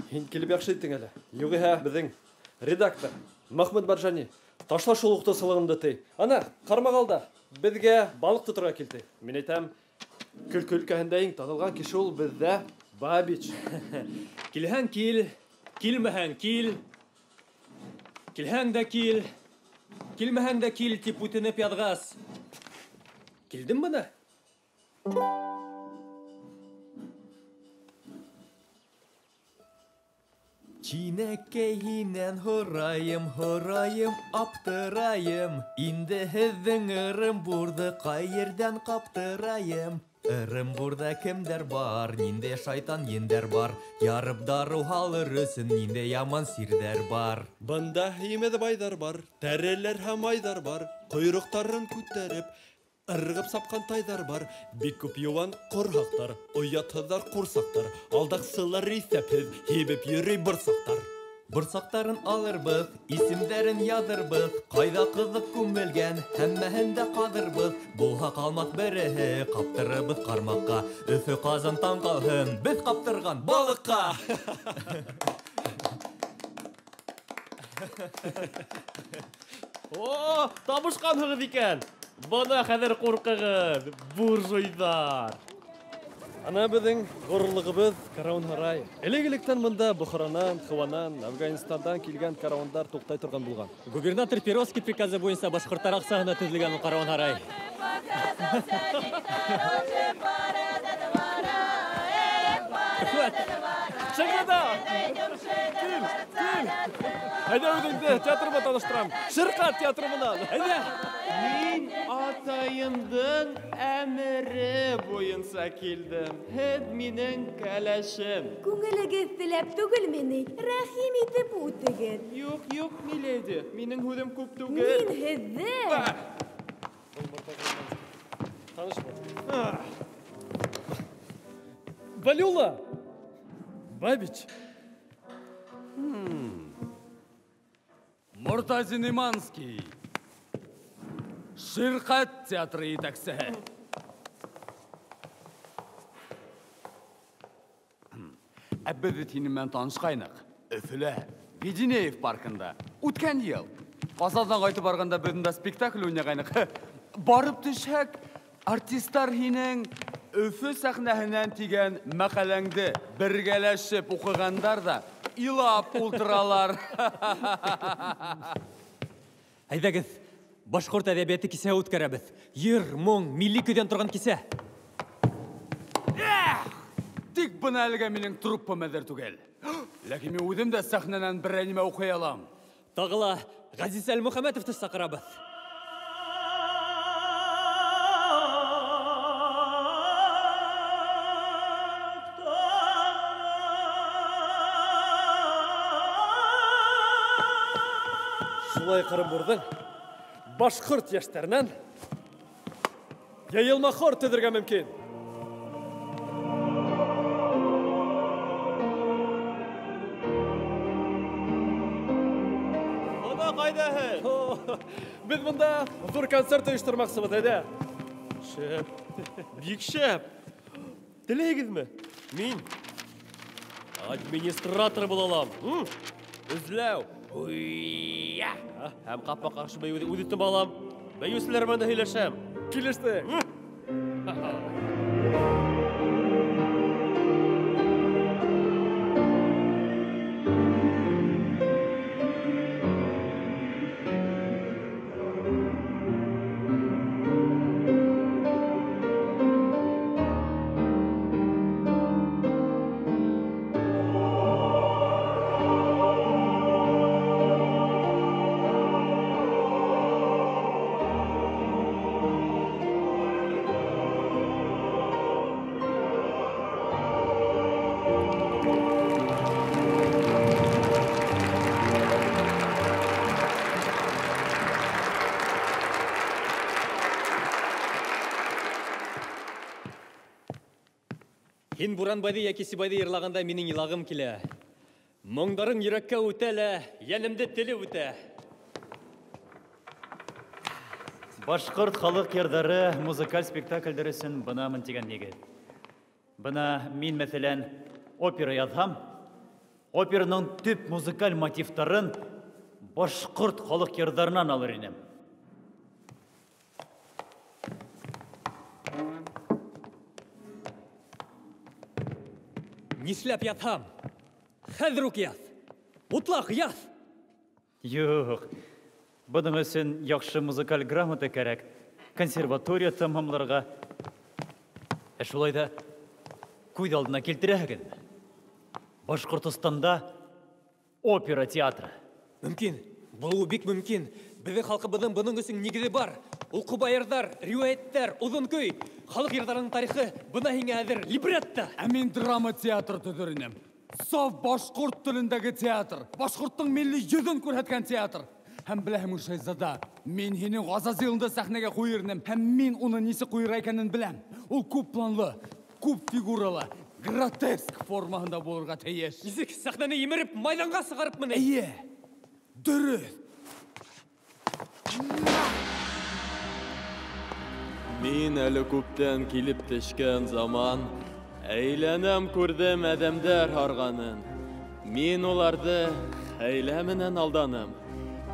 Һин килеп яҡшы иттең әле. Юғиһә беҙҙең редактор Махмуд Баржани ташла шул уҡытыусылығыңды ти. Ана, ҡармағалда беҙгә балыҡ тоторға килде. Мин әйтәм, көлкө өлкәһендә иң танылған кеше ул беҙҙә Бабич. Килһәң кил, килмәһәң кил. Килһәң дә кил, килмәһәң дә кил тип үтенеп яҙғас. Килдем бына. Чинәкәй һинән һорайым, һорайым, аптырайым. Инде һеҙҙең Ырымбурҙы ҡай ерҙән ҡаптырайым? Ырымбурҙа кемдәр бар, ниндәй шайтан ендәр бар? Ярып дарыу һалыр өсөн ниндәй яман сирҙәр бар? Бында һимеҙ байҙар бар, тәреләр һәм айҙар бар. Ҡойроҡтарын күтәреп, ырғып сапҡан тайҙар бар. Бик күп йыуан ҡорһаҡтар, оятһыҙҙар ҡурсаҡтар, алдаҡсылар иҫәпһеҙ, һибеп йөрөй борсаҡтар. Борсаҡтарын алырбыҙ, исемдәрен яҙырбыҙ, ҡайҙа ҡыҙыҡ күмелгән, һәммәһен дә ҡаҙырбыҙ. Булһа ҡалмаҫ береһе, ҡаптырырбыҙ ҡармаҡҡа. Өфө Ҡазан таң ҡалһын, беҙ ҡаптырған балыҡҡа. О, табышҡанһығыҙ икән. Бына хәҙер ҡурҡығыҙ, буржуйҙар. Ана беҙҙең ғорурлығыбыҙ карауан-һарай. Элек-электән бында Бохаранан, Хыуанан, Афганистандан килгән карауандар туҡтай торған булған. Губернатор Перовский приказы буйынса башҡорттар аҡсаһына төҙөлгән ул карауан-һарай. Рәхмәт. Шәһзада! Кил, кил. Әйҙә үҙеңде театрыма таныштырам. Ширҡәт театры менән. Әйҙә. Мин атайымдың әмере буйынса килдем. Һеҙ минең кәләшем. Күңелегеҙ теләп түгелме ни? Рәхим итеп үтегеҙ. Юҡ, юҡ, миледи. Минең һүҙем күп түгел. Мин һеҙҙе. Танышма. Валюла! Бабич! Мортазин Иманский. Ширҡәт театры етәксеһе. Ә беҙ бит һинең менән танышҡайныҡ. Өфөлә, Веденеев паркында. Үткән йыл. Ҡазандан ҡайтып барғанда беҙ унда спектакль уйнағайныҡ. Барып төшһәк, артистар һинең Өфө сәхнәһенән тигән мәҡәләңде бергәләшеп уҡығандар ҙа илап ултыралар. Әйҙәгеҙ, башҡорт әҙәбиәте кисәһе үткәрәбеҙ. Йыр, моң, милли көйҙән торған кисә. Тик бына әлегә минең труппам әҙер түгел. Ләкин мин үҙем дә сәхнәнән берәй нимә уҡый алам. Тағы ла Ғәзиз Әлмөхәмәтовты саҡырабыҙ. Шулай Ҡырымбурҙың башҡорт йәштәренән йыйылма хор төҙөргә мөмкин. Бына ҡайҙа һеҙ? Беҙ бында ҙур концерт ойоштормаҡсыбыҙ, әйҙә. Шәп, бик шәп. Теләйһегеҙме? Мин администратор була алам. Эҙләү. Уйя! Һәм ҡапма-ҡаршы бейеүҙе үҙ итеп алам. Бейеүселәр менән дә һөйләшәм. Килеште. Һин Буранбайҙы йәки Сибайҙы йырлағанда минең илағым килә. Моңдарың йөрәккә үтә лә, йәнемде телеп үтә. Башҡорт халыҡ йырҙары музыкаль спектаклдәр өсөн бынамын тигән егет. Бына мин, мәҫәлән, опера яҙһам, операның төп музыкаль мотивтарын башҡорт халыҡ йырҙарынан алыр инем. Нишләп ятһам? Хәҙер үк яҙ. Утлаҡ яҙ. Юҡ. Бының өсөн яҡшы музыкаль грамота кәрәк. Консерватория тамамларға. Ә шулай ҙа күҙ алдына килтерәһегеҙме? Башҡортостанда опера театры. Мөмкин. Булыуы бик мөмкин. Беҙҙең халҡыбыҙҙың бының өсөн нигеҙе бар. Ул ҡоба йырҙар, риүәйәттәр, оҙон көй. Халыҡ йырҙарының тарихы бына һиңә әҙер либретто. Ә мин драма театры төҙөр инем. Саф башҡорт телендәге театр. Башҡорттоң милли йөҙөн күрһәткән театр. Һәм беләһеңме, Шәһзада, мин һинең Ғазазилыңды сәхнәгә ҡуйыр инем. Һәм мин уны нисек ҡуйыр икәнен беләм. Ул күп планлы, күп фигуралы, гротеск формаһында булырға тейеш. Нисек сәхнәне емереп, майҙанға сығарыпмы ни? Эйе, дөрөҫ. Мин әле күптән килеп төшкән заман, әйләнәм күрҙем әҙәмдәр һарғанын. Мин уларҙы хәйлә менән алданым.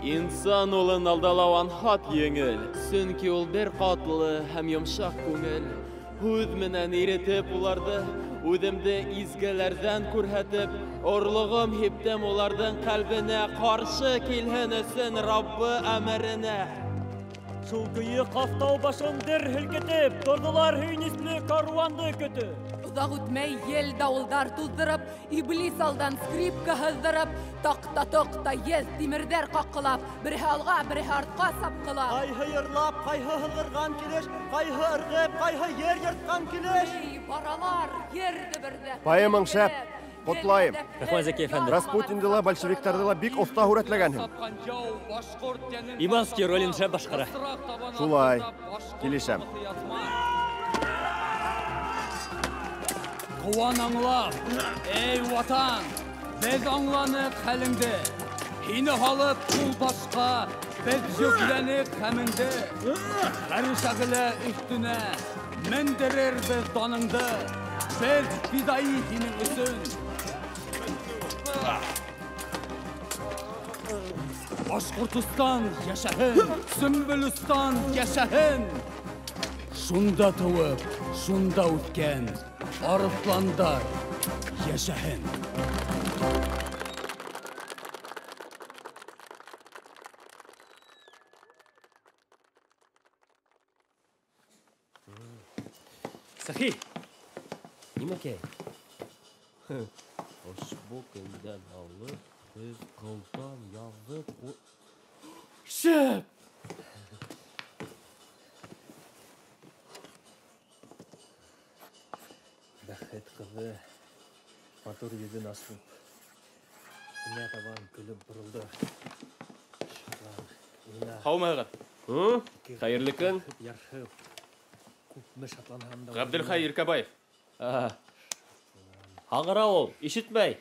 Инсан улын алдалау анһат еңел, сөнки ул бер ҡатлы һәм йомшаҡ күңел. Һүҙ менән иретеп уларҙы, үҙемде изгеләрҙән күрһәтеп, орлоғом һиптем уларҙың ҡәлбенә, ҡаршы килһен өсөн Раббы әмеренә. Шул көйө Ҡафтау башын дер һелкетеп, торҙолар һөйөнөслө каруанды көтөп. Оҙаҡ үтмәй ел дауылдар туҙҙырып, иблис алдан скрипка һыҙҙырып, таҡта-тоҡта еҙ тимерҙәр ҡаҡҡылап, береһе алға, береһе артҡа сапҡылап. Ҡайһы йырлап, ҡайһы һыҙғырған килеш, ҡайһы ырғып, ҡайһы ер йыртҡан килеш. Эй, баралар, ер дөбөрҙәп. Поэмаң шәп, ҡотлайым. Рәхмәт, Зәки әфәнде. Распутинды ла, большевиктарҙы ла бик оҫта һүрәтләгәнһең. Иманский ролен шәп башҡара. Шулай, килешәм. Ҡыуан аңлап, эй ватан, беҙ аңланыҡ хәлеңде. Һине һалып ҡул башҡа, беҙ йөкләнек хәмеңде. Ғәршәғелә өҫтөнә мендерербеҙ даныңды. Беҙ фидаи һинең өсөн. Башҡортостан йәшәһен, Сөмбөлөстан йәшәһен. Шунда тыуып, шунда үҫкән арыҫландар йәшәһен. Сәхи, нимәкәй? Ошбу көндән алып, беҙ ҡылдан яҙып... Шәп! Бәхет ҡыҙы матур йөҙөн асып, миңә табан көлөп боролдо. Шатлан, уйна. Һаумыһығыҙ? Хәйерле көн. Ярһып, күпме шатланһам да. Ғәбделхәй Иркәбаев. Һаңғыра ул, ишетмәй.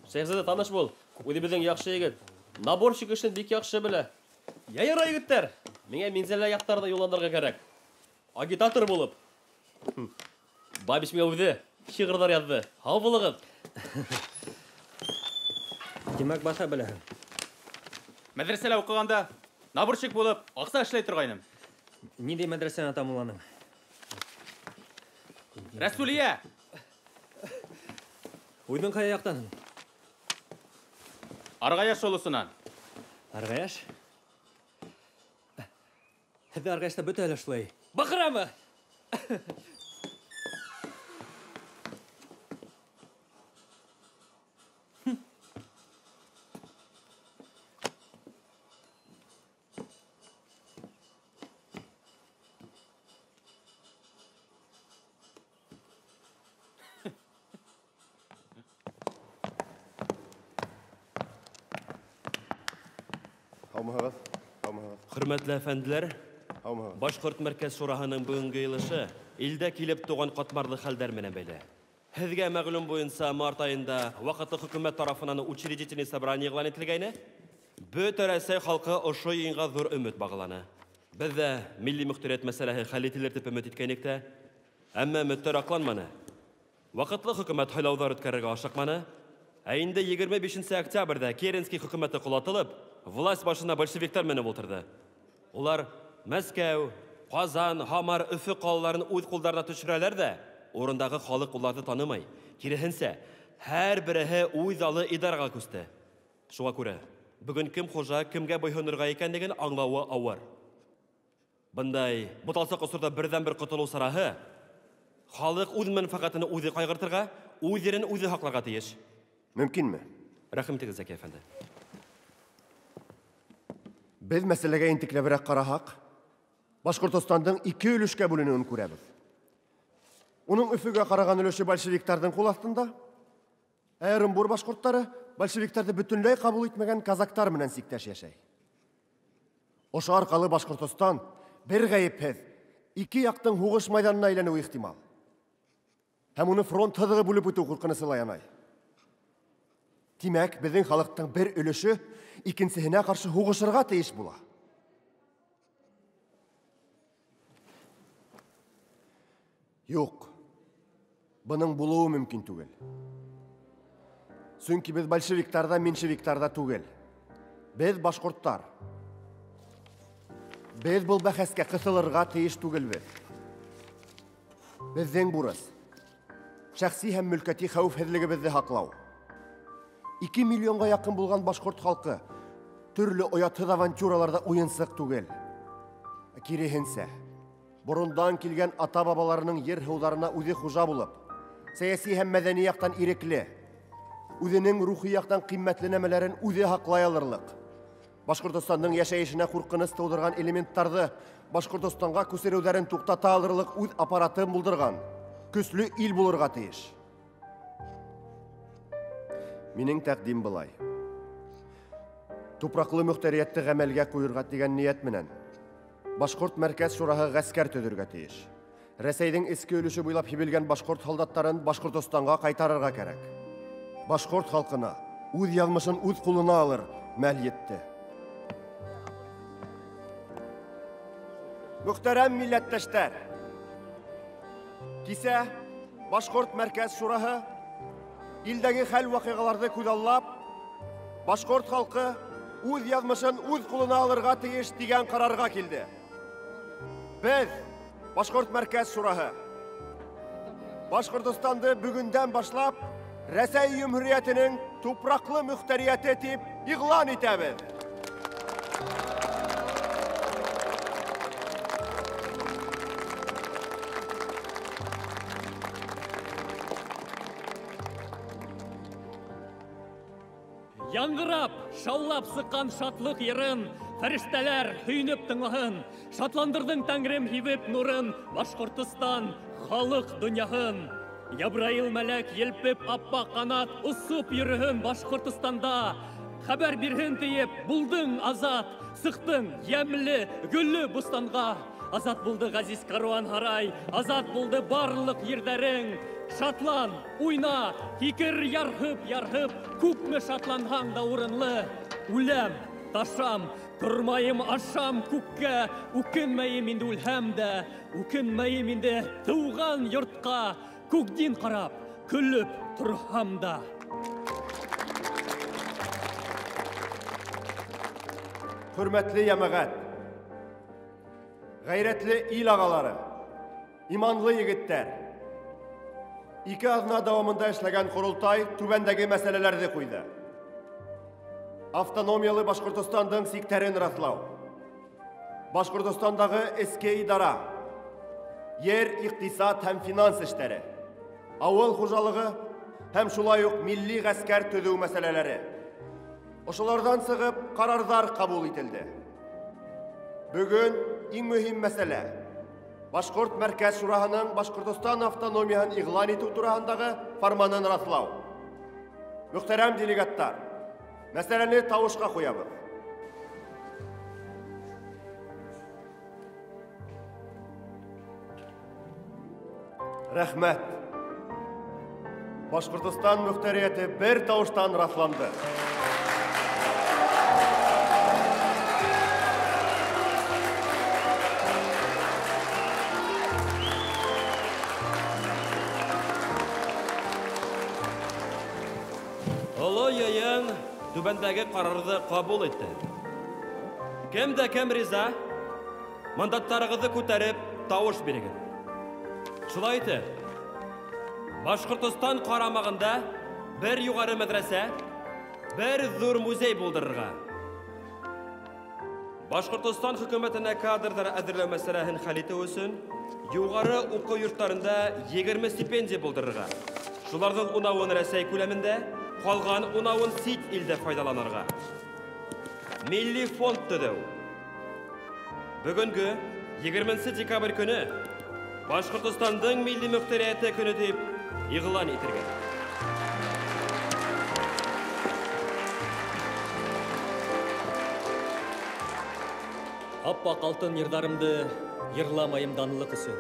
Шәйхзада, таныш бул. Үҙебеҙҙең яҡшы егет. Наборщик эшен бик яҡшы белә. Йә ярай, егеттәр, миңә Минзәлә яҡтарына юлланырға кәрәк. Агитатор булып. Бабич миңә үҙе шиғырҙар яҙҙы. Һау булығыҙ. Тимәк, баҫа беләһең. Мәҙрәсәлә уҡығанда наборщик булып аҡса эшләй торғайным. Ниндәй мәҙрәсәне тамамланың? Рәсүлиә! Үҙең ҡайһы яҡтанһың? Арғаяш олосонан. Арғаяш? Һеҙҙе Арғаяшта бөтәһе лә шулай баҡырамы? Һаумыһығыҙ, һаумыһығыҙ. Хөрмәтле әфәнделәр, Һаумыһығыҙ. Башҡорт мәркәз шураһының бөгөнгө йыйылышы илдә килеп тыуған ҡатмарлы хәлдәр менән бәйле. Һеҙгә мәғлүм буйынса март айында ваҡытлы хөкүмәт тарафынан учредительный собрание иғлан ителгәйне. Бөтә Рәсәй халҡы ошо йыйынға ҙур өмөт бағланы. Беҙ ҙә милли мөхтәриәт мәсьәләһе хәл ителер тип өмөт иткәйнек тә, әммә өмөттәр аҡланманы. Ваҡытлы хөкүмәт һайлауҙар үткәрергә ашыҡманы. Ә инде 25 октябрҙә Керенский хөкүмәте ҡолатылып, власть башына большевиктар менеп ултырҙы. Улар Мәскәү, Ҡазан, Һамар, Өфө ҡалаларын үҙ ҡулдарына төшөрәләр ҙә, урындағы халыҡ уларҙы танымай. Киреһенсә, һәр береһе үҙ алы идараға күсте. Шуға күрә, бөгөн кем хужа, кемгә буйһонорға икәнлеген аңлауы ауыр. Бындай буталсыҡ осорҙа берҙән-бер ҡотолоу сараһы халыҡ үҙ мәнфәҡәтен үҙе ҡайғыртырға, үҙ ерен үҙе һаҡларға тейеш. Мөмкинме? Рәхим итегеҙ, Зәки әфәнде. Беҙ мәсьәләгә ентекләберәк ҡараһаҡ, Башҡортостандың ике өлөшкә бүленеүен күрәбеҙ. Уның Өфөгә ҡараған өлөшө большевиктарҙың ҡул аҫтында, ә Ырымбур башҡорттары большевиктарҙы бөтөнләй ҡабул итмәгән казактар менән сиктәш йәшәй. Ошо арҡалы Башҡортостан бер ғәйепһеҙ ике яҡтың һуғыш майҙанына әйләнеүе ихтимал. Һәм уны фронт һыҙығы бүлеп үтеү ҡурҡынысы ла янай. Тимәк, беҙҙең халыҡтың бер өлөшө икенсеһенә ҡаршы һуғышырға тейеш була. Юҡ, бының булыуы мөмкин түгел. Сөнки беҙ большевиктар ҙа, меньшевиктар ҙа түгел. Беҙ башҡорттар. Беҙ был бәхәскә ҡыҫылырға тейеш түгелбеҙ. Беҙҙең бурыс шәхси һәм мөлкәти хәүефһеҙлегебеҙҙе һаҡлау. 2 миллионға яҡын булған башҡорт халҡы төрлө оятһыҙ авантюраларҙа уйынсыҡ түгел. Киреһенсә, борондан килгән ата-бабаларының ер һыуҙарына үҙе хужа булып, Сәйәси һәм мәҙәни яҡтан ирекле, үҙенең рухи яҡтан ҡиммәтле нәмәләрен үҙе һаҡлай алырлыҡ. Башҡортостандың йәшәйешенә ҡурҡыныс тыуҙырған элементтарҙы Башҡортостанға күсереүҙәрен туҡтата алырлыҡ үҙ аппаратын булдырған көслө ил булырға тейеш. Минең тәҡдим былай. Тупраҡлы мөхтәриәтте ғәмәлгә ҡуйырға тигән ниәт менән Башҡорт мәркәз шураһы ғәскәр төҙөргә тейеш. Рәсәйҙең эске өлөшө буйлап һибелгән башҡорт һалдаттарын Башҡортостанға ҡайтарырға кәрәк. Башҡорт халҡына үҙ яҙмышын үҙ ҡулына алыр мәл етте. Мөхтәрәм милләттәштәр, кисә Башҡорт мәркәз шураһы илдәге хәл-ваҡиғаларҙы күҙаллап, башҡорт халҡы үҙ яҙмышын үҙ ҡулына алырға тейеш тигән ҡарарға килде. Беҙ, Башҡорт мәркәз шураһы, Башҡортостанды бөгөндән башлап Рәсәй Йөмһүриәтенең тупраҡлы мөхтәриәте тип иғлан итәбеҙ. Яңғырап, шаулап сыҡҡан шатлыҡ йырын, фәрештәләр һөйөнөп тыңлаһын. Шатландырҙың тәңрем һибеп нурын, Башҡортостан халыҡ донъяһын. Ябраил мәләк елпеп аппаҡ ҡанат, осоп йөрөһөн Башҡортостанда. Хәбәр бирһен тиеп, булдың азат, сыҡтың йәмле, гөллө бустанға. Азат булды ғәзиз каруан һарай, азат булды барлыҡ ерҙәрең. Шатлан, уйна, һикер ярһып-ярһып, күпме шатланһаң да урынлы. Үләм, ташам, тормайым, ашам күккә, үкенмәйем инде үлһәм дә, үкенмәйем инде тыуған йортҡа, күкдин ҡарап, көлөп торһам да. Хөрмәтле йәмәғәт, ғәйрәтле ил ағалары, иманлы егеттәр, ике аҙна дауамында эшләгән ҡоролтай түбәндәге мәсьәләләрҙе ҡуйҙы. Автономиялы Башҡортостандың сиктәрен раҫлау, Башҡортостандағы эске идара, ер, иҡтисад һәм финанс эштәре, ауыл хужалығы һәм шулай уҡ милли ғәскәр төҙөү мәсьәләләре. Ошоларҙан сығып ҡарарҙар ҡабул ителде. Бөгөн иң мөһим мәсьәлә Башҡорт мәркәз шураһының Башҡортостан автономияһын иғлан итеү тураһындағы фарманын раҫлау. Мөхтәрәм делегаттар, мәсьәләне тауышҡа ҡуябыҙ. Рәхмәт. Башҡортостан мөхтәриәте бер тауыштан раҫланды. Оло йыйын түбәндәге ҡарарҙы ҡабул итте. Кем дә кем риза, мандаттарығыҙҙы күтәреп тауыш бирегеҙ. Шулай итеп, Башҡортостан ҡарамағында бер юғары мәҙрәсә, бер ҙур музей булдырырға. Башҡортостан хөкүмәтенә кадрҙар әҙерләү мәсьәләһен хәл итеү өсөн юғары уҡыу йорттарында 20 стипендия булдырырға. Шуларҙың 10-ын Рәсәй күләмендә, ҡалған 10-ын сит илдә файҙаланырға. Милли фонд төҙөү. Бөгөнгө 20 декабрь көнө Башҡортостандың милли мөхтәриәте көнө тип иғлан итергә. Аппаҡ алтын йырҙарымды йырламайым данлыҡ өсөн.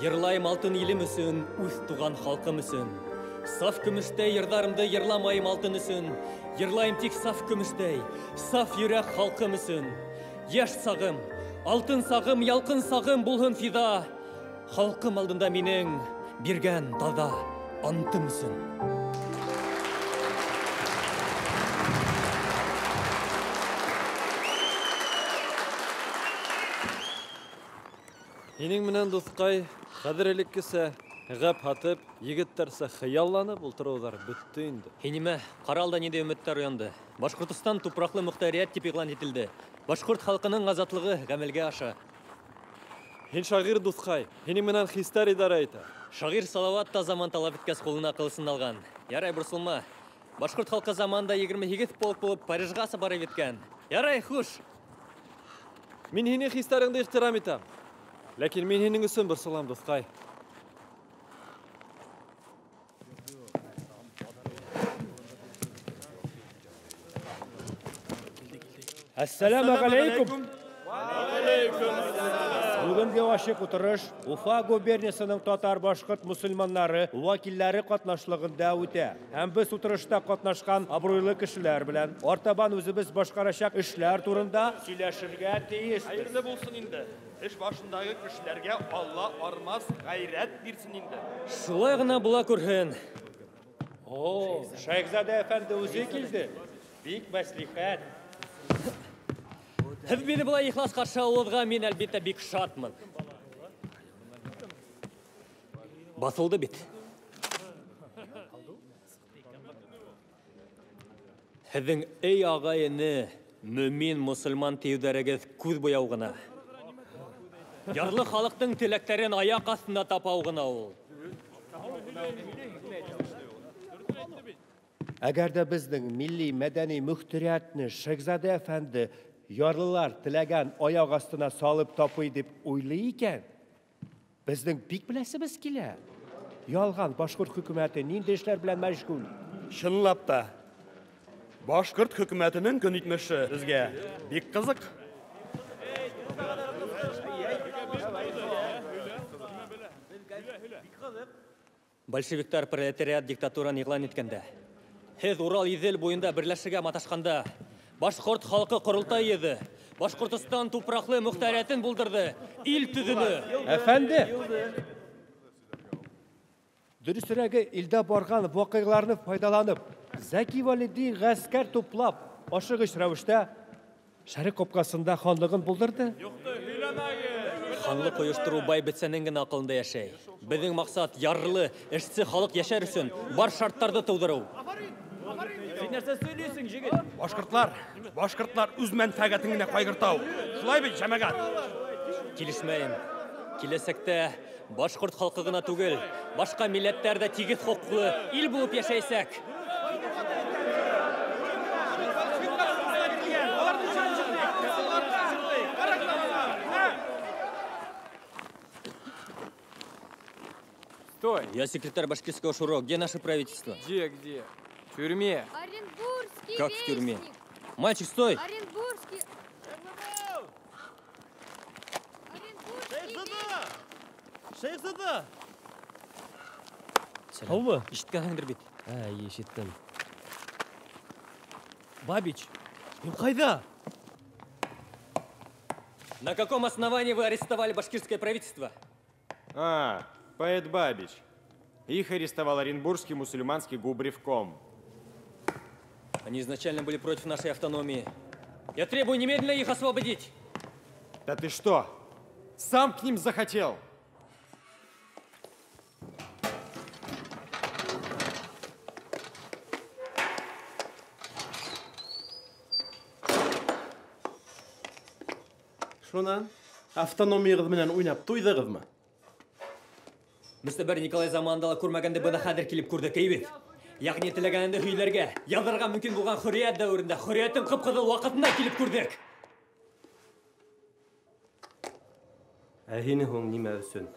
Йырлайым алтын илем өсөн, үҙ туған халҡым өсөн. Саф көмөштәй йырҙарымды йырламайым алтын өсөн. Йырлайым тик саф көмөштәй, саф йөрәк халҡым өсөн. Йәш сағым, алтын сағым, ялҡын сағым булһын фиҙа. Халҡым алдында минең биргән таҙа антым өсөн. Һинең менән, дуҫҡай, хәҙер элеккесә ғәп һатып, егеттәрсә хыялланып ултырыуҙар бөттө инде. Һин нимә, ҡаралда ниндәй өмөттәр уянды. Башҡортостан тупраҡлы мөхтәриәт тип иғлан ителде. Башҡорт халҡының азатлығы ғәмәлгә аша. Һин шағир, дуҫҡай, һинең менән хистәр идара итә. Шағир Салават та заман талап иткәс ҡулына ҡылысын алған. Ярай, борсолма. Башҡорт халҡы заманында 28 полк булып Парижға барып еткән. Ярай, хуш. Мин һинең хистәреңде ихтирам итәм. Ләкин мин һинең өсөн борсолам, дуҫҡай. Әссәләмә ғәләйкүм. Бүгенге ашыҡ утырыш Уфа губерниясының татар-башҡорт мосолмандары вәкилләре ҡатнашлығында үтә. Һәм беҙ утырышта ҡатнашҡан абруйлы кешеләр белән артабан үҙебеҙ башҡарасаҡ эшләр турында һөйләшергә тейешбеҙ. Хәйерле булһын инде. Эш башындағы кешеләргә Алла армас ғәйрәт бирһен инде. Шулай ғына була күрһен. О, Шәйхзада әфәнде үҙе килде. Бик мәслихәт. Һеҙ мине былай ихлас ҡаршы алыуығыҙға мин, әлбиттә, бик шатмын. Баҫылды бит. Һеҙҙең эй ағай-эне, мөмин мосолман тиеүҙәрегеҙ күҙ буяу ғына. Ярлы халыҡтың теләктәрен аяҡ аҫтында тапау ғына ул. Әгәр ҙә беҙҙең милли мәҙәни мөхтәриәтне Шәйхзада әфәнде ярлылар теләгән аяҡ аҫтына салып тапый тип уйлай икән, беҙҙең бик беләсебеҙ килә. Ялған башҡорт хөкүмәте ниндәй эшләр белән мәшғүл? Чынлап та, башҡорт хөкүмәтенең көнитмеше беҙгә бик ҡыҙыҡ. Большевиктар пролетариат диктатураны иғлан иткәндә, һеҙ Урал-Иҙел буйында берләшергә маташҡанда, башҡорт халҡы ҡоролтай йыйҙы, Башҡортостан тупраҡлы мөхтәриәтен булдырҙы, ил төҙөнө. Әфәнде, дөрөҫөрәге, илдә барған ваҡиғаларҙы файҙаланып, Зәки Вәлиди ғәскәр туплап, ашығыс рәүештә Шәреҡ ҡапҡасында ханлығын булдырҙы. Ханлыҡ ойоштороу бай бөтсәнең генә аҡылында йәшәй. Беҙҙең маҡсат ярлы, эшсе халыҡ йәшәр өсөн бар шарттарҙы тыуҙырыу. Һин нәрсә һөйләйһең, егет? Башҡортлар, башҡортлар үҙ мәнфәғәтен генә ҡайғырта. Шулай бит, жәмәғәт? Килешмәйем. Киләсәктә башҡорт халҡы ғына түгел, башҡа милләттәр ҙә тигеҙ хоҡуҡлы ил булып йәшәйәсәк. Стой! Я секретарь башкирского шуро. Где наше правительство? Где, где? В тюрьме. Оренбургский Как в тюрьме? вестник. Мальчик, стой! Оренбургский. Шәйхзада! Һаумы? Ишеткәнһеңдер бит. Ә, ишеттем. Бабич, һин ҡайҙа? На каком основании вы арестовали башкирское правительство? А, поэт Бабич. Их арестовал Оренбургский мусульманский губревком. Они изначально были против нашей автономии. Я требую немедленно их освободить. Да ты что? Сам к ним захотел? Шунан автономияғыҙ менән уйнап туйҙығыҙмы? Мөстәбәр Николай заманында ла күрмәгәнде бына хәҙер килеп күрҙек, әй бит. Йәғни теләгәнеңде һөйләргә, яҙырға мөмкин булған хөрриәт дәүерендә, хөрриәттең ҡып-ҡыҙыл ваҡытында килеп күрҙек. Ә һине һуң нимә өсөн?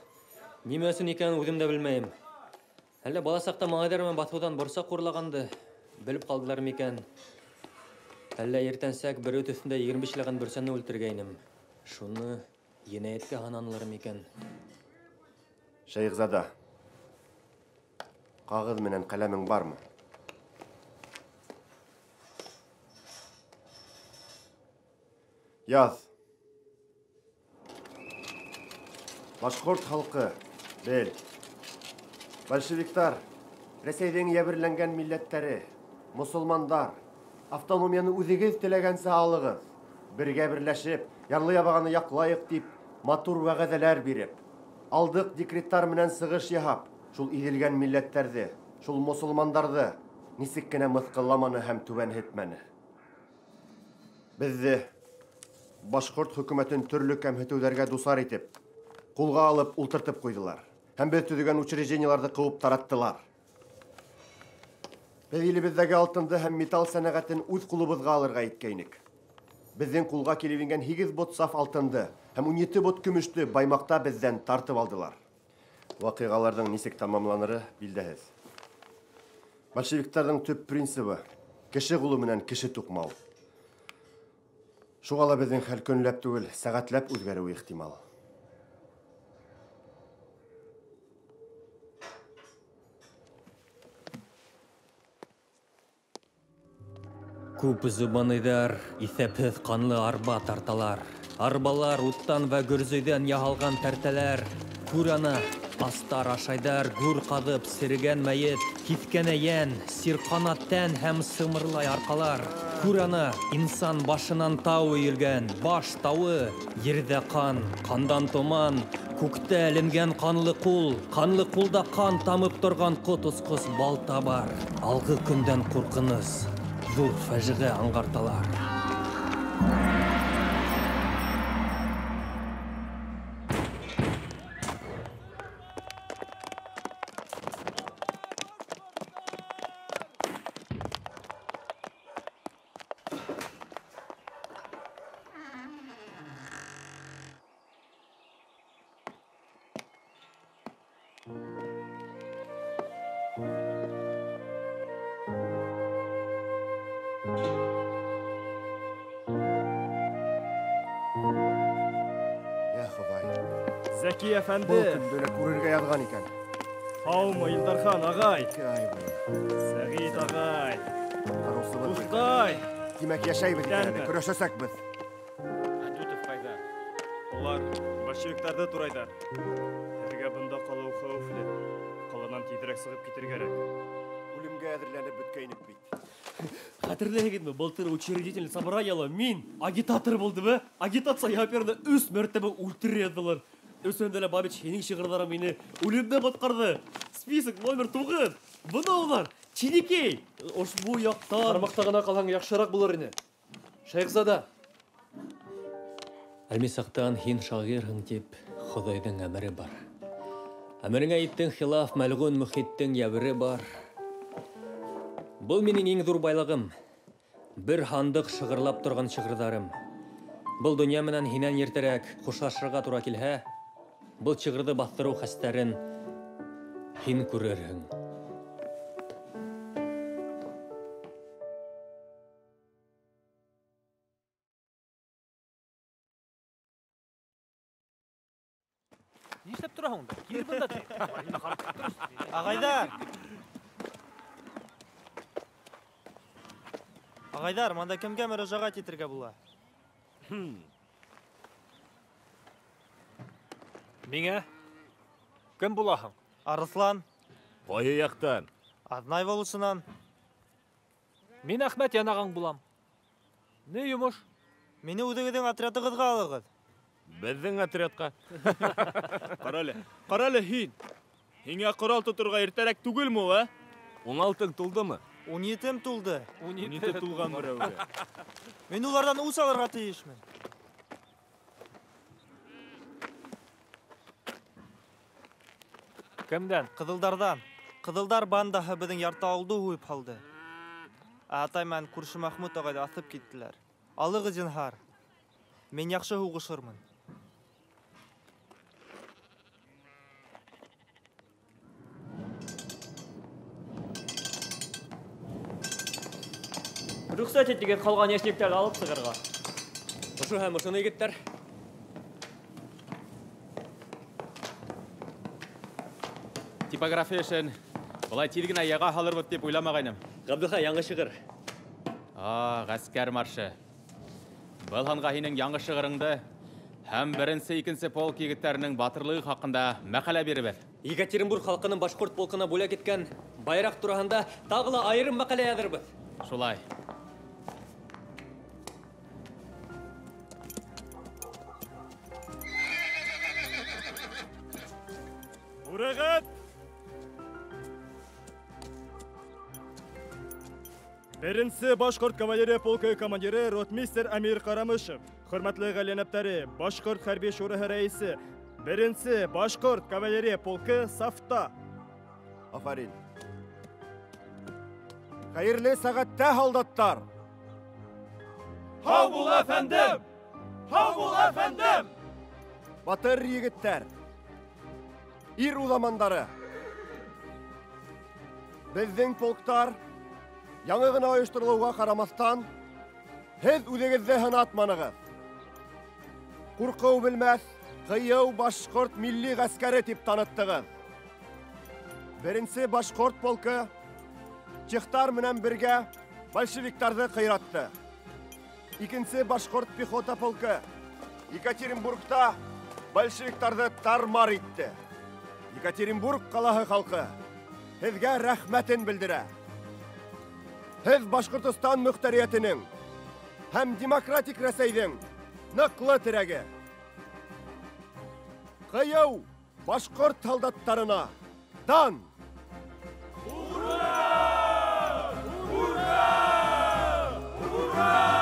Нимә өсөн икәнен үҙем дә белмәйем. Әллә бала саҡта малайҙар менән баҫыуҙан борсаҡ урлағанды белеп ҡалдылар микән? Әллә иртәнсәк бер өт өҫтөндә 25 ләгән бөрсәне үлтергәйнем. Шуны енәйәткә һананылар микән? Шәйхзада, ҡағыҙ менән ҡәләмең бармы? Яҙ. Башҡорт халҡы, бел. Большевиктар, Рәсәйҙең йәберләнгән милләттәре, мосолмандар, автономияны үҙегеҙ теләгәнсә алығыҙ. Бергә берләшеп, ярлы ябағаны яҡлайыҡ тип, матур вәғәҙәләр биреп, алдыҡ декреттар менән сығыш яһап, шул иҙелгән милләттәрҙе, шул мосолмандарҙы нисек кенә мыҫҡылламаны һәм түбәнһетмәне. Беҙҙе башҡорт хөкүмәтен төрлө кәмһетеүҙәргә дусар итеп, ҡулға алып ултыртып ҡуйҙылар. Һәм беҙ төҙөгән учреждениеларҙы ҡыуып тараттылар. Беҙ илебеҙҙәге алтынды һәм металл сәнәғәтен үҙ ҡулыбыҙға алырға иткәйнек. Беҙҙең ҡулға килеп ингән 8 бот саф алтынды һәм 17 бот көмөштө Баймаҡта беҙҙән тартып алдылар. Ваҡиғаларҙың нисек тамамланыры билдәһеҙ. Большевиктарҙың төп принцибы – кеше ҡулы менән кеше туҡмау. Шуға ла беҙҙең хәл көнләп түгел, сәғәтләп үҙгәреүе ихтимал. Күп зубаныйҙар иҫәпһеҙ ҡанлы арба тарталар. Арбалар уттан вә гөрзөйҙән яһалған тәртәләр. Күр ана, астар ашайҙар, гүр ҡаҙып, серегән мәйет, киҫкән әйән, сирҡана тән һәм сымырлай арҡалар. Күр ана, инсан башынан тау өйөлгән, баш тауы, ерҙә ҡан, ҡандан томан, күктә эленгән ҡанлы ҡул, ҡанлы ҡулда ҡан тамып торған ҡот осҡос балта бар. Алғы көндән ҡурҡыныс, ҙур фажиғә аңғарталар. Зәки әфәнде. Был көндө лә күрергә яҙған икән. Һаумы, Илдархан ағай. 2 ай буйы. Сәғит ағай. Ҡарусыбыҙ. Дуҫҡай. Тимәк, йәшәйбеҙ икән әле, көрәшәсәкбеҙ. Дутов ҡайҙа? Улар большевиктарҙы турайҙар. Һеҙгә бында ҡалыу хәүефле. Ҡаланан тиҙерәк сығып китергә кәрәк. Үлемгә әҙерләнеп бөткәйнек бит. Хәтерләйһегеҙме, былтыр учредитель собранияла мин агитатор булдым, Агитация яһап 3 мәртәбә үлтерә яҙҙылар. Өсөндә лә Бабич һинең шиғырҙарың мине үлемдән ҡотҡарҙы. Список номер 9. Бына улар, Чиникей. Ошбу яҡтан. Ҡармаҡта ғына ҡалһаң яҡшыраҡ булыр ине. Шәйехзада. Әлмисаҡтан һин шағирһың тип Хоҙайҙың әмере бар. Әмереңә иттең хилаф мәлғүн мөхиттең йәбере бар. Был минең иң ҙур байлығым. Бер һандыҡ шығырлап торған шиғырҙарым. Был донъя менән һинән иртәрәк хушлашырға тура килһә, был шиғырҙы баҫтырыу хәстәрен һин күрерһең. Нишләп тораһың унда? Кил бында ти. Ағайҙар! Ағайҙар, мында кемгә мөрәжәғәт итергә була? Миңә? Кем булаһың? Арыҫлан. Ҡайһы яҡтан? Аҙнай волосынан. Мин Әхмәт янағаң булам. Ни йомош? Мине үҙегеҙҙең отрядығыҙға алығыҙ. Беҙҙең отрядҡа. Ҡара әле, ҡара әле һин. Һиңә ҡорал тоторға иртәрәк түгелме ул, ә? 16-ң тулдымы? 17-м тулды. 17 тулған берәүгә. Мин уларҙан үс алырға тейешмен. Кемдән? Ҡыҙылдарҙан. Ҡыҙылдар бандаһы беҙҙең ярты ауылды һуйып һалды. Ә атай менән күрше Мәхмүт ағайҙы аҫып киттеләр. Алығыҙ зинһар. Мин яҡшы һуғышырмын. Рөхсәт итегеҙ ҡалған йәшниктәрҙе алып сығырға. Ошо һәм ошоно, егеттәр. Типография эшен былай тиҙ генә яға һалырбыҙ тип уйламағайным. Ғабдулхай, яңы шиғыр. Ғәскәр маршы. Был һанға һинең яңы шиғырыңды һәм беренсе, икенсе полк егеттәренең батырлығы хаҡында мәҡәлә бирербеҙ. Екатеринбург халҡының башҡорт полкына бүләк иткән байраҡ тураһында тағы ла айырым мәҡәлә яҙырбыҙ. Шулай. Үрәғәт! Беренсе башҡорт кавалерия полкы командиры ротмистр Амир Ҡарамышев, хөрмәтле ғәлиәнәптәре, башҡорт хәрби шураһы рәйесе Беренсе башҡорт кавалерия полкы сафта. Афарин. Хәйерле сәғәттә, һалдаттар! Һау бул, әфәндем! Һау бул, әфәндем! Батыр егеттәр, ир уҙамандары, беҙҙең полктар яңы ғына ойошторолоуға ҡарамаҫтан, һеҙ үҙегеҙҙе һынатманығыҙ. Ҡурҡыу белмәҫ, ҡыйыу башҡорт милли ғәскәре тип таныттығыҙ. Беренсе башҡорт полкы чехтар менән бергә большевиктарҙы ҡыйратты. Икенсе башҡорт пехота полкы Екатеринбургта большевиктарҙы тармар итте. Екатеринбург ҡалаһы халҡы һеҙгә рәхмәтен белдерә. Һеҙ Башҡортостан мөхтәриәтенең һәм демократик Рәсәйҙең ныҡлы терәге. Ҡыйыу башҡорт һалдаттарына дан! Ура! Ура! Ура!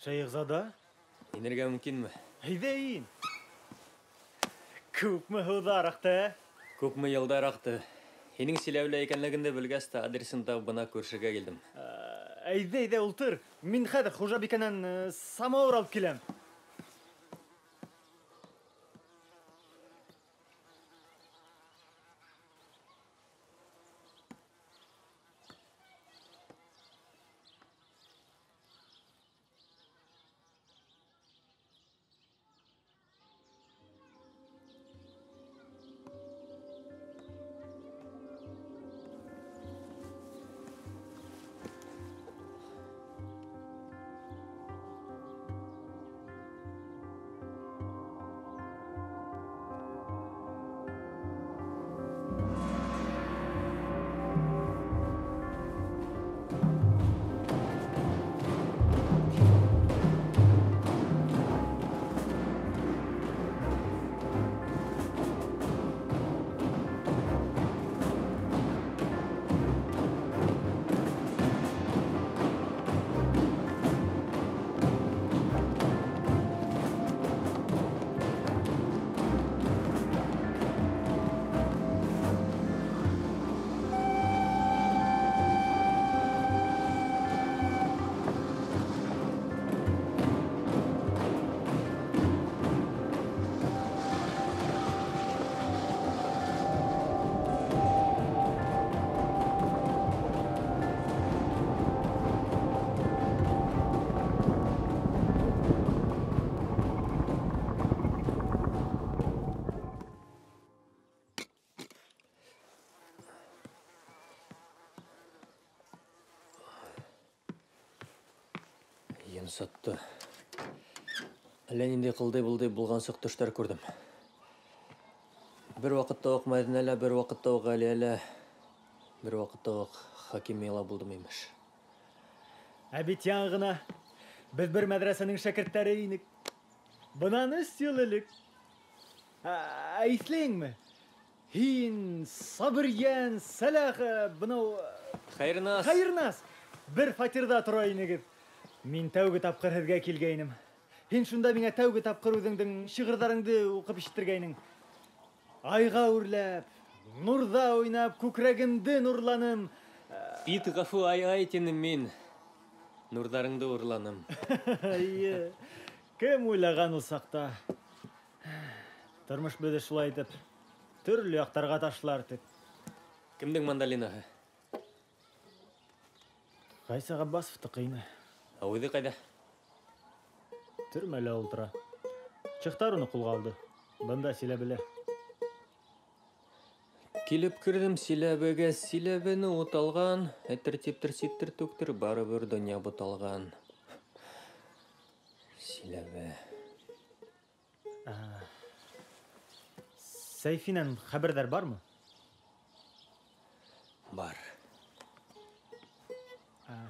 Шәйехзада? Инергә мөмкинме? Әйҙә ин. Күпме һыуҙар аҡты, ә? Күпме йылдар аҡты. Һинең Силәүлә икәнлегеңде белгәс тә адресын табып бына күрешергә килдем. Әйҙә, әйҙә, ултыр. Мин хәҙер хужабикәнән самауыр алып киләм. Йонсотто. Әллә ниндәй ҡылдай-былдай болғансыҡ төштәр күрҙем. Бер ваҡытта уҡ Мәҙинәлә, бер ваҡытта уҡ Ғәлиәлә, бер ваҡытта уҡ хакимияла булдым, имеш. Ә бит яңы ғына беҙ бер мәҙрәсәнең шәкерттәре инек. Бынан 3 йыл элек. Ә иҫләйеңме? Һин, Сабырйән, Сәләх, бынау... Хәйернас. Хәйернас. Бер фатирҙа тора инегеҙ. Мин тәүге тапҡыр һеҙгә килгәйнем. Һин шунда миңә тәүге тапҡыр үҙеңдең шиғырҙарыңды уҡып ишеттергәйнең. Айға үрләп, нурҙа уйнап, күкрәгемде нурланым. Ит ғәфү ай-ай тинем мин. Нурҙарыңды урланым. Эйе, кем уйлаған ул саҡта? Тормош беҙҙе шулай итеп төрлө яҡтарға ташлар тип. Кемдең мандолинаһы? Ғайса Ғаббасовтыҡы ине. Ә үҙе ҡайҙа? Төрмәлә ултыра. Чехтар уны ҡулға алды. Бында Силәбелә. Килеп керҙем Силәбегә, Силәбене ут алған. Әтер типтер, ситтер түктер, барыбер донъя буталған. Силәбе. Сәйфинән хәбәрҙәр бармы? Бар.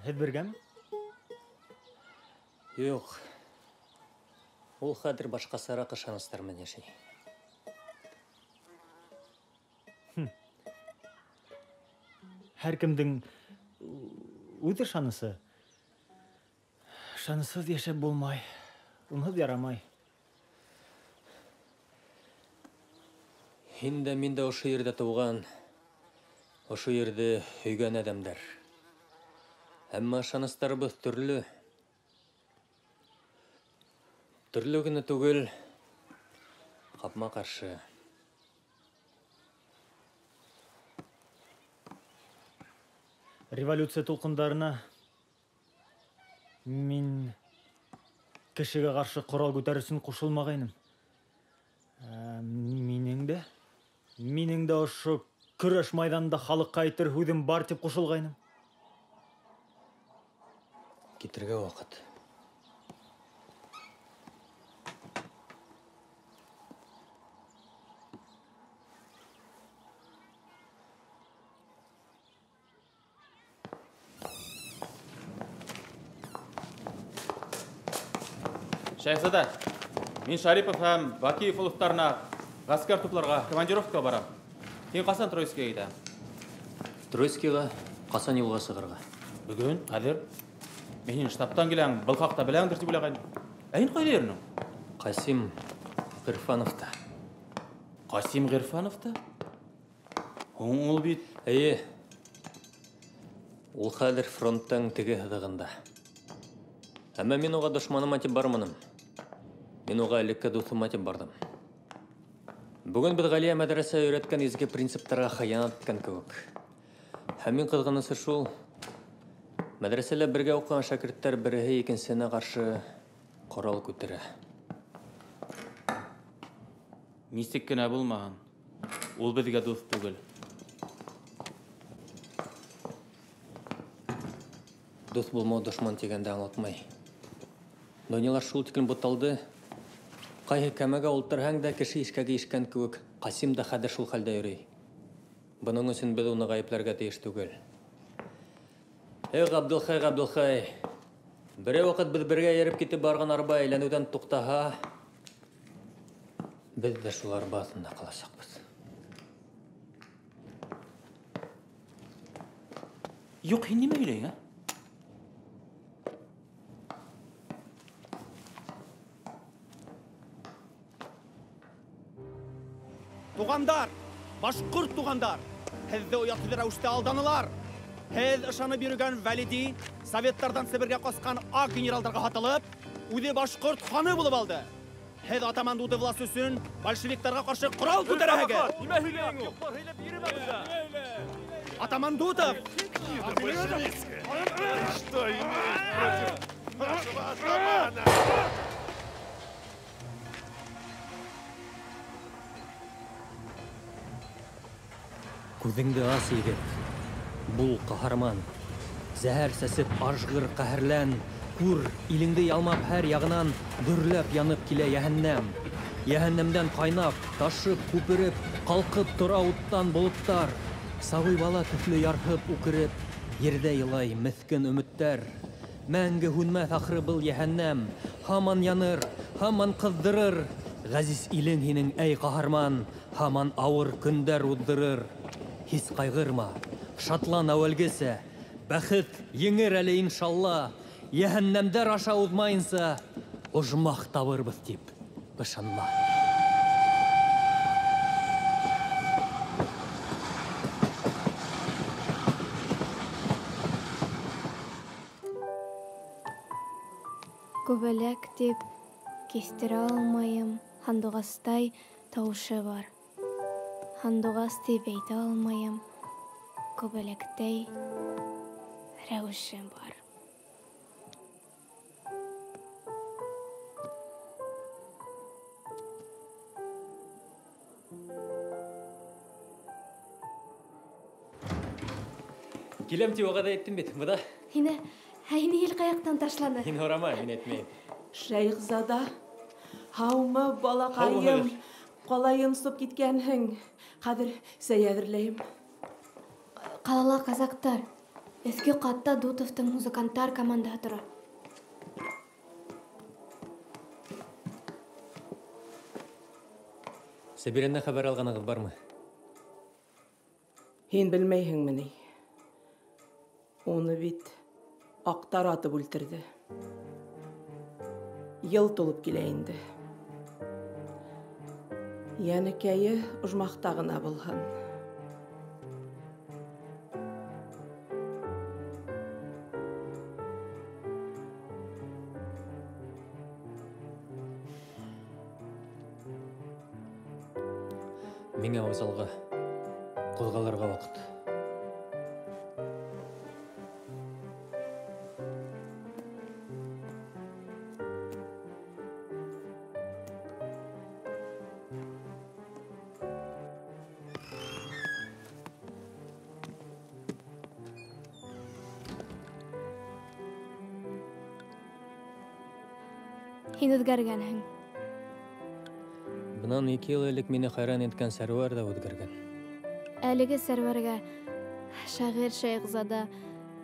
Һеҙ бергәме? Юҡ. Ул хәҙер башҡасараҡ ышаныстар менән йәшәй. Һәр кемдең үҙ ышанысы. Ышанысһыҙ йәшәп булмай, унһыҙ ярамай. Һин дә, мин дә ошо ерҙә тыуған, ошо ерҙе һөйгән әҙәмдәр. Әммә ышаныстарыбыҙ төрлө. Төрлө генә түгел, ҡапма-ҡаршы. Революция тулҡындарына мин кешегә ҡаршы ҡорал күтәр өсөн ҡушылмағайным. Минең дә ошо көрәш майҙанында халыҡҡа әйтер һүҙем бар тип ҡушылғайным. Китергә ваҡыт. Шәйхзада, мин Шарипов һәм Бакиев улуҫтарына ғәскәр тупларға командировкаға барам. Һин ҡасан Троицкиға китәһең? Троицкиға ҡасан юлға сығырға? Бөгөн, хәҙер. Мин һин штабтан киләң, был хаҡта беләңдер тип уйлағайным. Ә һин ҡайҙа йөрөнөң? Ҡасим Ғирфановта. Ҡасим Ғирфановта? Һуң ул бит... Эйе. Ул хәҙер фронттың теге һыҙығында. Әммә мин уға дошманыма тип барманым. Мин уға элекке дуҫыма тип барҙым. Бөгөн беҙ Ғәлиә мәҙрәсә өйрәткән изге принциптарға хыянат иткән кеүек. Һәм иң ҡыҙғанысы шул, мәҙрәсәлә бергә уҡыған шәкерттәр береһе икенсеһенә ҡаршы ҡорал күтәрә. Нисек кенә булмаһын, ул беҙгә дуҫ түгел. Дуҫ булмау дошман тигәнде аңлатмай. Донъялар шул тиклем буталды. Ҡайһы кәмәгә ултырһаң да кеше ишкәге ишкән кеүек, Ҡасим да хәҙер шул хәлдә йөрөй. Бының өсөн беҙ уны ғәйепләргә тейеш түгел. Эй, Ғабдылхай, Ғабдылхай! Берәй ваҡыт беҙ бергә йөрөп китеп барған арба әйләнеүҙән туҡтаһа, беҙ ҙә шул арба аҫтында ҡаласаҡбыҙ. Юҡ, һин нимә һөйләйһең, ә? Туғандар, башҡорт туғандар, һеҙҙе оятһыҙ рәүештә алданылар. Һеҙ ышанып йөрөгән Вәлиди советтарҙан Себергә ҡасҡан аҡ генералдарға һатылып, үҙе башҡорт ханы булып алды. Һеҙ атаман Дутов власы өсөн большевиктарға ҡаршы ҡорал күтәрәһегеҙ. Нимә һөйләйһең ул? Атаман Дутов! Что имеешь против нашего атамана? Күҙеңде ас, егет. Бул ҡаһарман. Зәһәр сәсеп ажғыр ҡәһәрлән. Күр, илеңде ялмап һәр яғынан дөрләп янып килә йәһәннәм. Йәһәннәмдән ҡайнап, ташып, күпереп, ҡалҡып тора уттан болоттар. Сабый бала төҫлө ярһып, үкереп, ерҙә илай меҫкен өмөттәр. Мәңге һүнмәҫ ахыры был йәһәннәм. Һаман яныр, һаман ҡыҙҙырыр. Ғәзиз илең һинең, әй ҡаһарман, һаман ауыр көндәр уҙҙырыр. Һис ҡайғырма, шатлан әүәлгесә, бәхет еңер әле иншалла. Йәһәннәмдәр аша уҙмайынса, ожмах табырбыҙ тип ышанма. Күбәләк тип кистерә алмайым, һандуғастай тауышы бар. Һандуғас тип әйтә алмайым, күбәләктәй рәүеше бар. Киләм тип вәғәҙә иттем бит, бында. Һине, һине ел ҡаяҡтан ташланы. Һин һорама, мин әйтмәйем. Шәйехзада, һаумы, балаҡайым? Ҡалай йонсоп киткәнһең. Хәҙер сәй әҙерләйем. Ҡалала казактар. Өҫкө ҡатта Дутовтың музыканттар командаһы тора. Сәбирәнән хәбәр алғанығыҙ бармы? Һин белмәйһеңме ни? Уны бит аҡтар атып үлтерҙе. Йыл тулып килә инде. Йәнекәйе ожмахта ғына булһын. Миңә вокзалға ҡуҙғалырға ваҡыт. Һин үҙгәргәнһең. Бынан 2 йыл элек мине хайран иткән Сәрүәр ҙә үҙгәргән. Әлеге Сәрүәргә шағир Шәйехзада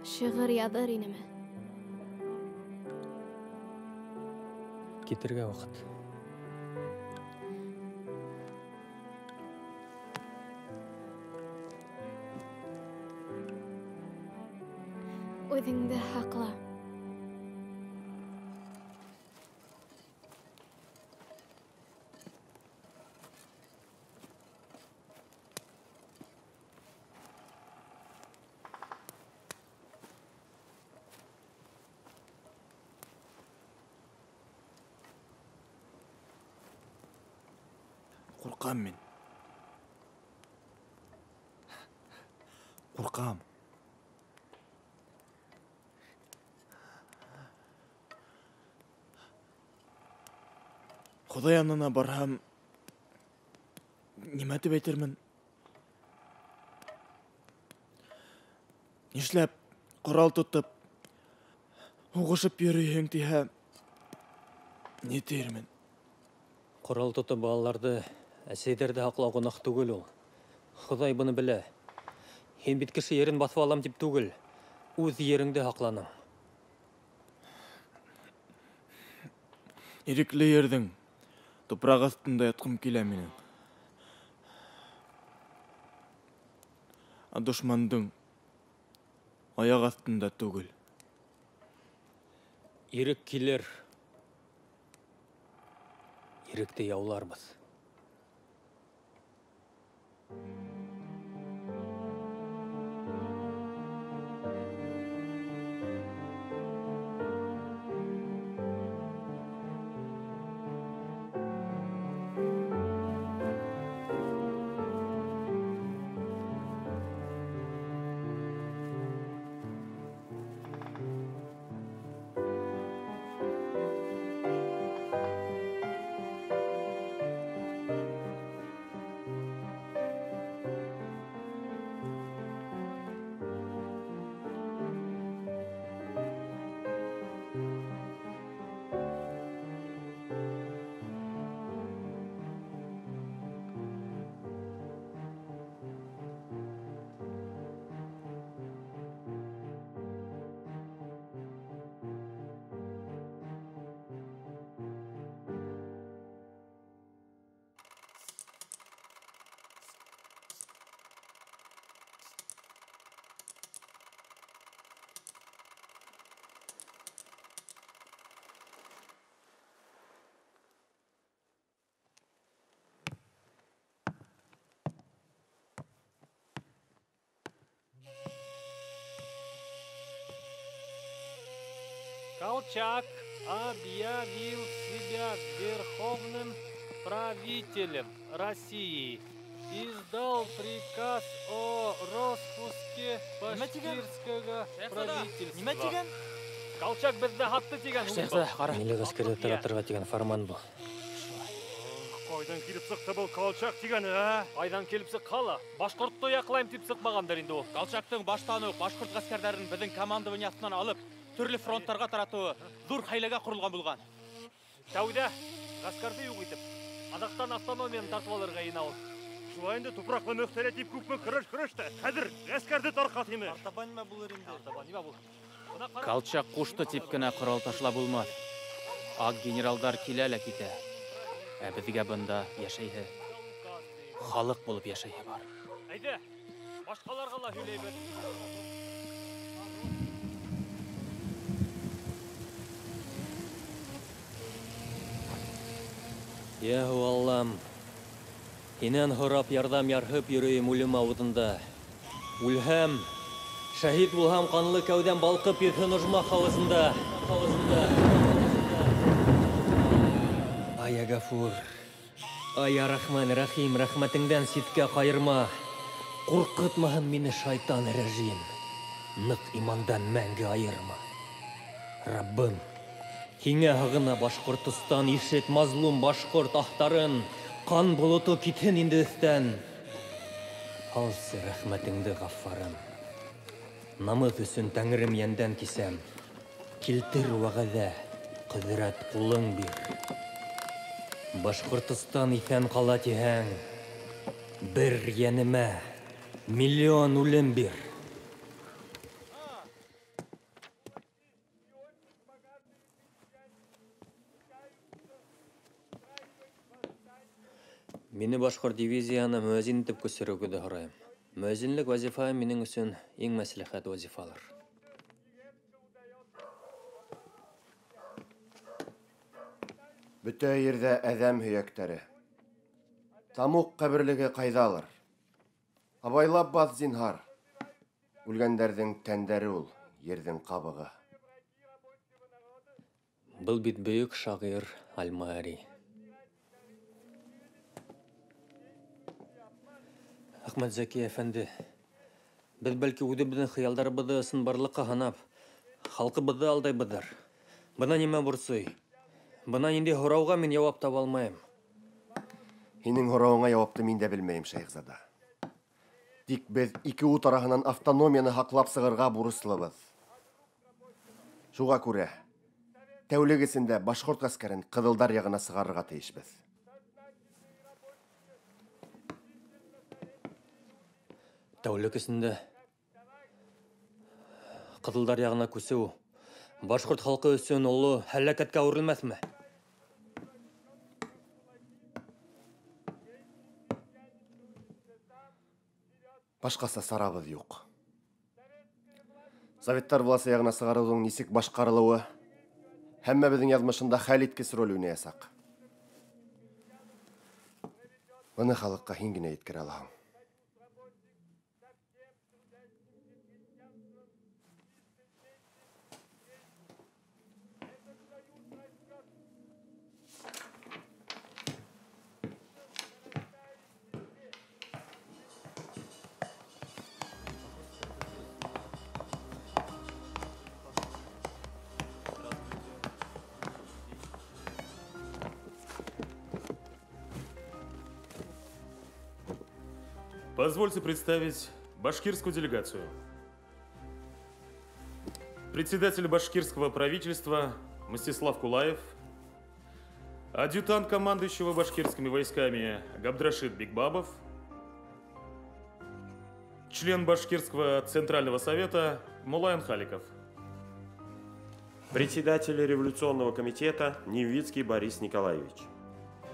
шиғыр яҙыр инеме? Китергә ваҡыт. Үҙеңде һаҡла. Ҡурҡам мин. Ҡурҡам. Хоҙай янына барһам, нимә тип әйтермен? Нишләп ҡорал тотоп, һуғышып йөрөйһөң тиһә, ни тиермен? Ҡорал тотоп балаларҙы, әсәйҙәрҙе һаҡлау гонаһ түгел ул. Хоҙай быны белә. Һин бит кеше ерен баҫып алам тип түгел, үҙ ереңде һаҡланың. Ирекле ерҙең тупраҡ аҫтында ятҡым килә минең. Ә дошмандың аяҡ аҫтында түгел. Ирек килер. Иректе яуларбыҙ. Колчак объявил себя верховным правителем России. Издал приказ о распуске башкирского правительства. Колчак беҙҙе һатты тигән һүҙ был. Милли ғәскәрҙе таратырға тигән фарман был. Ҡайҙан килеп сыҡты был Колчак тигәне, ә? Ҡайҙан килеп сыҡһа ла, башҡортто яҡлайым тип сыҡмағандыр инде ул. Колчактың баштан уҡ башҡорт ғәскәрҙәрен беҙҙең командование аҫтынан алып, төрлө фронттарға таратыуы ҙур хәйләгә ҡоролған булған. Тәүҙә ғәскәрҙе юҡ итеп, аҙаҡтан автономияны тартып алырға йыйына ул. Шулай инде тупраҡлы мөхтәриәт тип күпме көрәш көрәште. Хәҙер ғәскәрҙе тарҡат ине. Артабан нимә булыр инде? Артабан нимә булыр? Колчак ҡушты тип кенә ҡорал ташлап булмаҫ. Аҡ генералдар килә лә китә. Ә беҙгә бында йәшәйһе, халыҡ булып йәшәйһе бар. Әйҙә, башҡаларға ла һөйләйбеҙ. Йәһү Аллам, һинән һорап ярҙам ярһып йөрөйөм үлем ауыҙында. Үлһәм, шәһит булһам, ҡанлы кәүҙәм балҡып йөҙһөн ожмах ауыҙында. Ай, Ғәфүр, ай, Рахман, Рәхим, рәхмәтеңдән ситкә ҡайырма. Ҡурҡытмаһын мине шайтан рәжим, ныҡ имандан мәңге айырма. Раббым, һиңә һағына Башҡортостан, ишет мазлум башҡорт аһтарын, ҡан болото китһен инде өҫтән. Алсы рәхмәтеңде, Ғаффарым. Намыҫ өсөн тәңрем йәндән кисәм. Килтер вәғәҙә, ҡөҙрәт ҡулың бир. Башҡортостан иҫән ҡала тиһәң, бер йәнемә миллион үлем бир. Мине башҡорт дивизияһына мөәзин итеп күсереүегеҙҙе һорайым. Мөәзинлек вазифаһы минең өсөн иң мәслихәт вазифалыр. Бөтә ерҙә әҙәм һөйәктәре. Тамуҡ ҡәберлеге ҡайҙалыр? Абайлап баҫ, зинһар. Үлгәндәрҙең тәндәре ул, ерҙең ҡабығы. Был бит бөйөк шағир Аль-Маари. Әхмәтзәки әфәнде, беҙ бәлки үҙебеҙҙең хыялдарыбыҙҙы ысынбарлыҡҡа һанап, халҡыбыҙҙы алдайбыҙҙыр. Бына нимә борсой? Бына ниндәй һорауға мин яуап таба алмайым. Һинең һорауыңа яуапты мин дә белмәйем, Шәйехзада. Тик беҙ ике ут араһынан автономияны һаҡлап сығырға бурыслыбыҙ. Шуға күрә тәүлек эсендә башҡорт ғәскәрен ҡыҙылдар яғына сығарырға тейешбеҙ. Тәүлек эсендә ҡыҙылдар яғына күсеү башҡорт халҡы өсөн оло һәләкәткә әүерелмәҫме? Башҡаса сарабыҙ юҡ. Советтар власы яғына сығарыуҙың нисек башҡарылыуы һәммәбеҙҙең яҙмышында хәл иткес роль уйнаясаҡ. Быны халыҡҡа һин генә еткерә алаһың. Позвольте представить башкирскую делегацию. Председатель башкирского правительства Мстислав Кулаев, адъютант командующего башкирскими войсками Габдрашид Бикбабов, член башкирского центрального совета Мулайан Халиков. Председатель революционного комитета Невицкий Борис Николаевич.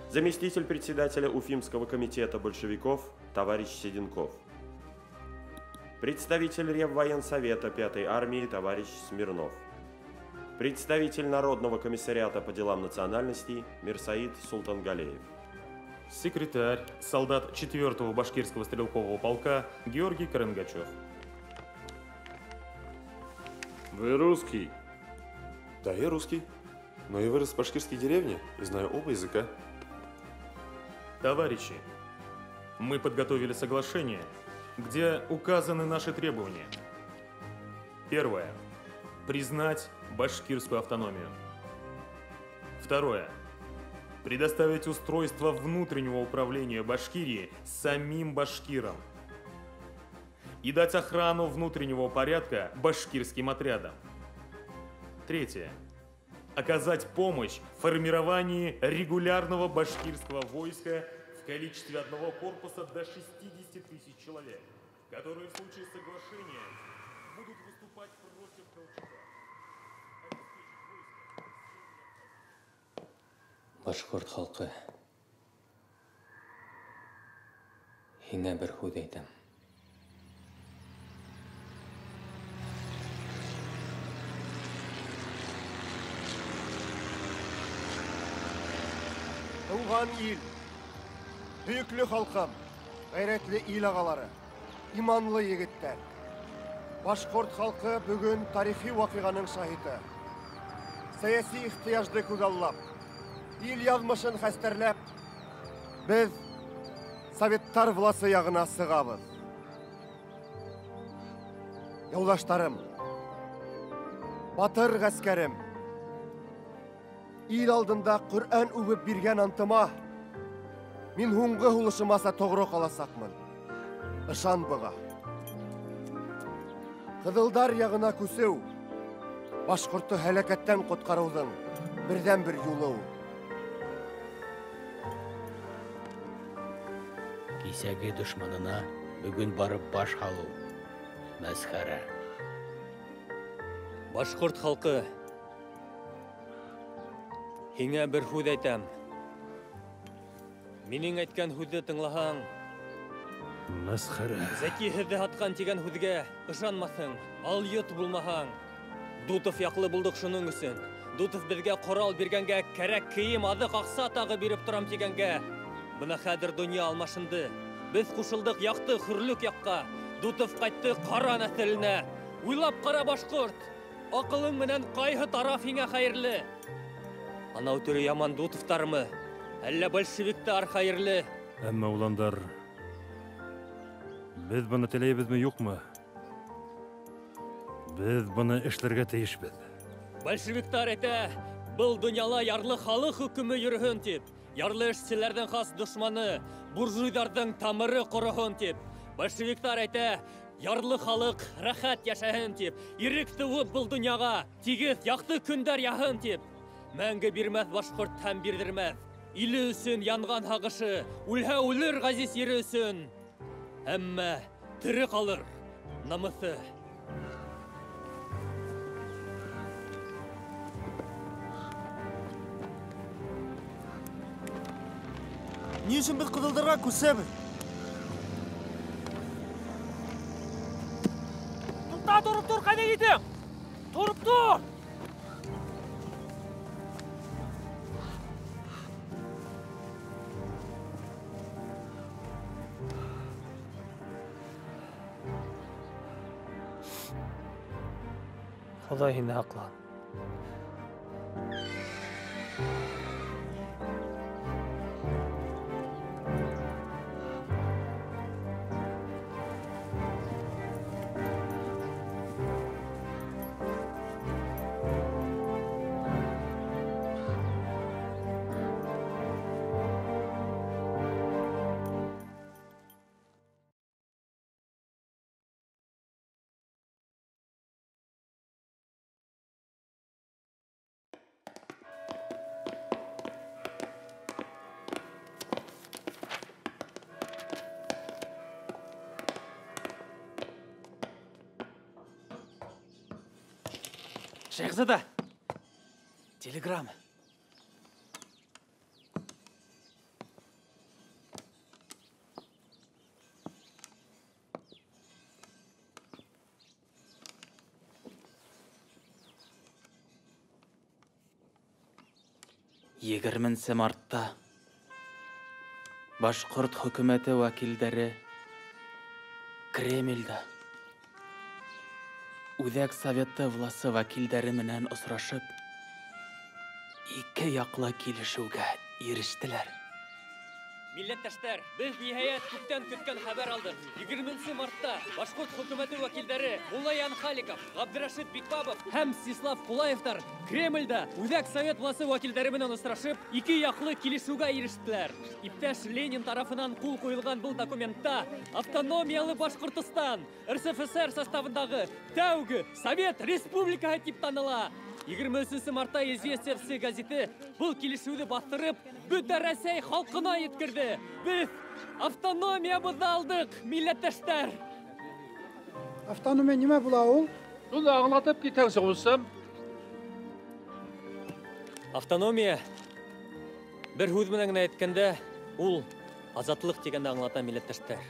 Заместитель председателя Уфимского комитета большевиков товарищ Седенков. Представитель Реввоенсовета 5-й армии товарищ Смирнов. Представитель Народного комиссариата по делам национальностей Мирсаид Султангалеев. Секретарь, солдат 4-го башкирского стрелкового полка Георгий Карангачев. Вы русский? Да, я русский, но я вырос в башкирской деревне и знаю оба языка. Товарищи, мы подготовили соглашение, где указаны наши требования. Первое. Признать башкирскую автономию. Второе. Предоставить устройство внутреннего управления Башкирии самим башкирам. И дать охрану внутреннего порядка башкирским отрядам. Третье. Оказать помощь в формировании регулярного башкирского войска в количестве одного корпуса до 60 тысяч человек, которые в случае соглашения будут выступать против Колчака. Башҡорт халҡы, һиңә бер һүҙ әйтәм. Тыуған ил, һөйөклө халҡым, ғәйрәтле ил ағалары, иманлы егеттәр. Башҡорт халҡы бөгөн тарихи ваҡиғаның шаһиты. Сәйәси ихтыяжды күҙаллап, ил яҙмышын хәстәрләп, беҙ советтар власы яғына сығабыҙ. Юлдаштарым, батыр ғәскәрем, ил алдында Ҡөрьән үбеп биргән антыма мин һуңғы һулышымаса тоғро ҡаласаҡмын. Ышан быға. Ҡыҙылдар яғына күсеү башҡортто һәләкәттән ҡотҡарыуҙың берҙән-бер юлы ул. Кисәге дошманына бөгөн барып баш һалыу мәсхәрә. Башҡорт халҡы, һиңә бер һүҙ әйтәм. Минең әйткән һүҙҙе тыңлаһаң, мәсхәрә. Зәки һеҙҙе һатҡан тигән һүҙгә ышанмаҫһың, алйот булмаһаң. Дутов яҡлы булдыҡ шуның өсөн. Дутов беҙгә ҡорал биргәнгә, кәрәк кейем, аҙыҡ, аҡса тағы биреп торам тигәнгә. Бына хәҙер донъя алмашынды. Беҙ ҡушылдыҡ яҡты хөрлөк яҡҡа. Дутов ҡайтты ҡара нәҫеленә. Уйлап ҡара, башҡорт, аҡылың менән ҡайһы тараф һиңә хәйерле? Анау төрө яман Дутовтармы? Әллә большевиктар хәйерле? Әммә уландар, беҙ быны теләйбеҙме, юҡмы? Беҙ быны эшләргә тейешбеҙ. Большевиктар әйтә, был донъяла ярлы халыҡ хөкөмө йөрөһөн тип, ярлы эшселәрҙең хас дошманы, буржуйҙарҙың тамыры ҡороһон тип. Большевиктар әйтә, ярлы халыҡ рәхәт йәшәһен тип, ирек тыуып был донъяға, тигеҙ яҡты көндәр яһын тип. Мәңге бирмәҫ башҡорт һәм бирҙермәҫ. Иле өсөн янған һағышы, үлһә үлер ғәзиз ере өсөн. Әммә тере ҡалыр намыҫы. Ни өсөн беҙ ҡыҙылдарға күсәбеҙ? Туҡта, тороп тор, ҡайҙа китең? Тороп тор! Хоҙай һине һаҡлаһын. Шәйхзада! Телеграмма. Егерменсе мартта Башҡорт хөкүмәте вәкилдәре Кремлдә Үҙәк Советы власы вәкилдәре менән осрашып, Ике яҡлы килешеүгә ирештеләр. Милләттәштәр, беҙ ниһайәт күптән көткән хәбәр алдыҡ. 20 мартта башҡорт хөкүмәте вәкилдәре Муллаян Халиков, Ғабдрәшит Бикбабов һәм Мстислав Кулаевтар Кремлдә Үҙәк Совет власы вәкилдәре менән осрашып, ике яҡлы килешеүгә ирештеләр. Иптәш Ленин тарафынан ҡул ҡуйылған был документта автономиялы Башҡортостан РСФСР составындағы тәүге Совет Республикаһы тип таныла. 23 мартта «Известия все» газеты был килешеүҙе баҫтырып, бөтә Рәсәй халҡына еткерҙе. Беҙ автономиябыҙҙы алдыҡ, милләттәштәр. Автономия нимә була ул? Уны аңлатып китәңсе, ҡустым. Автономия бер һүҙ менән генә әйткәндә, ул азатлыҡ тигәнде аңлата, милләттәштәр.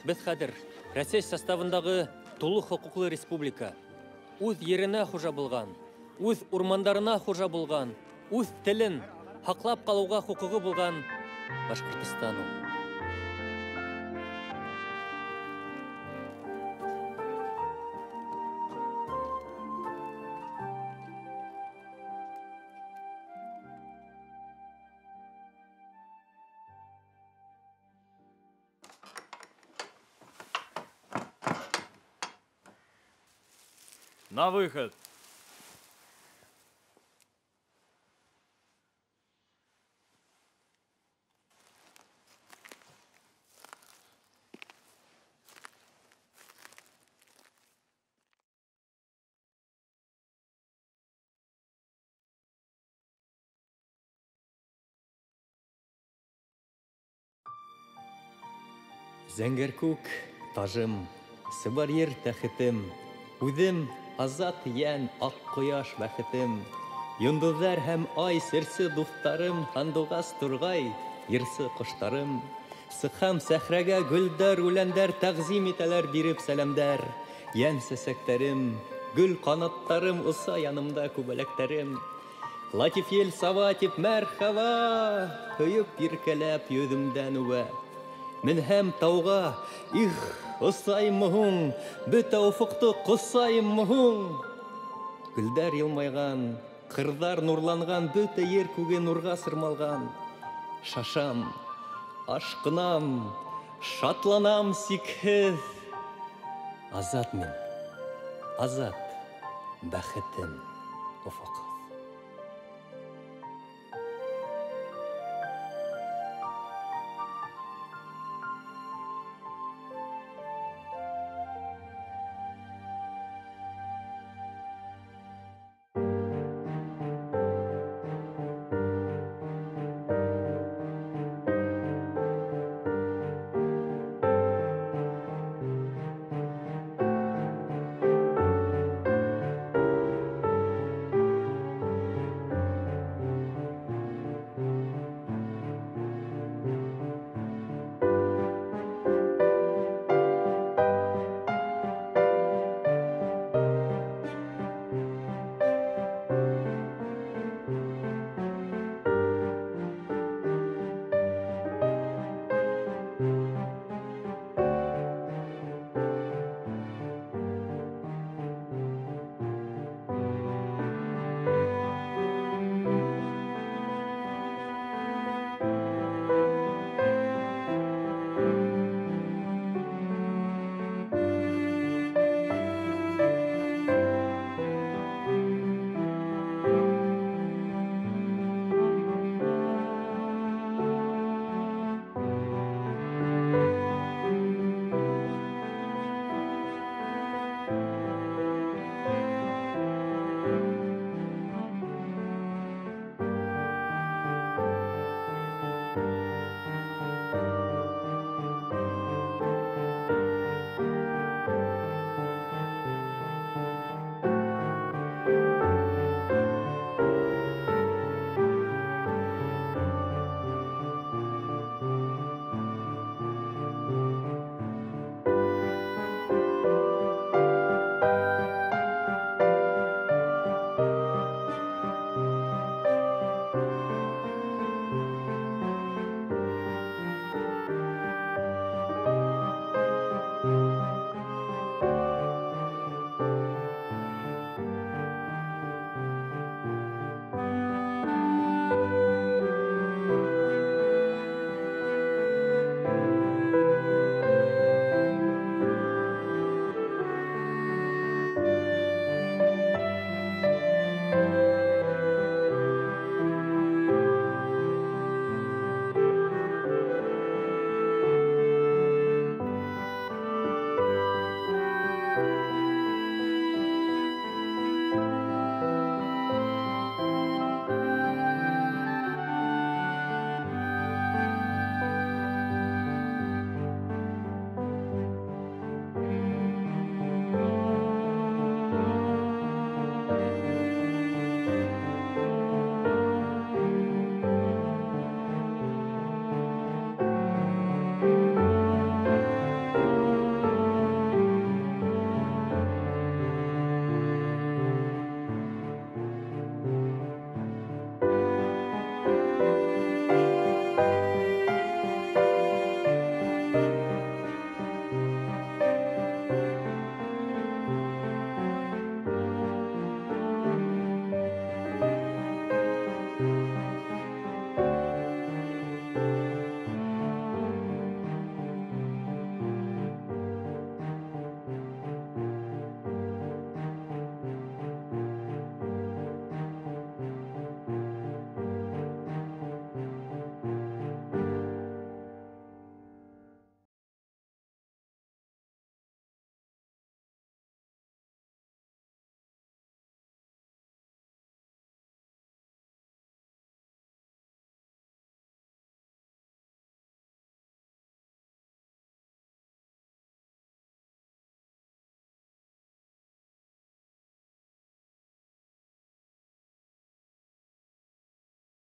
Беҙ хәҙер Рәсәй составындағы тулы хоҡуҡлы республика, үҙ еренә хужа булған, үҙ урмандарына хужа булған, үҙ телен һаҡлап ҡалыуға хоҡуғы булған Башҡортостан ул. На выход! Зәңгәр күк тажым, сыбар ер тәхетем, үҙем азат йән, аҡ ҡояш бәхетем. Йондоҙҙар һәм ай серсе дуҫтарым, һандуғас турғай, йырсы ҡоштарым. Сыҡһам сәхрәгә гөлдәр, үләндәр тәғзим итәләр биреп сәләмдәр. Йән сәсәктәрем, гөл ҡанаттарым, оса янымда күбәләктәрем. Латиф ел сава тип мәрхәбә, һөйөп иркәләп йөҙөмдән үбә. Менһәм тауға, их, осаймы һуң, бөтә офоҡто ҡосаймы һуң? Гөлдәр йылмайған, ҡырҙар нурланған, бөтә ер күге нурға сырмалған. Шашам, ашҡынам, шатланам сикһеҙ. Азат мин, азат, бәхетем офоҡһоҙ.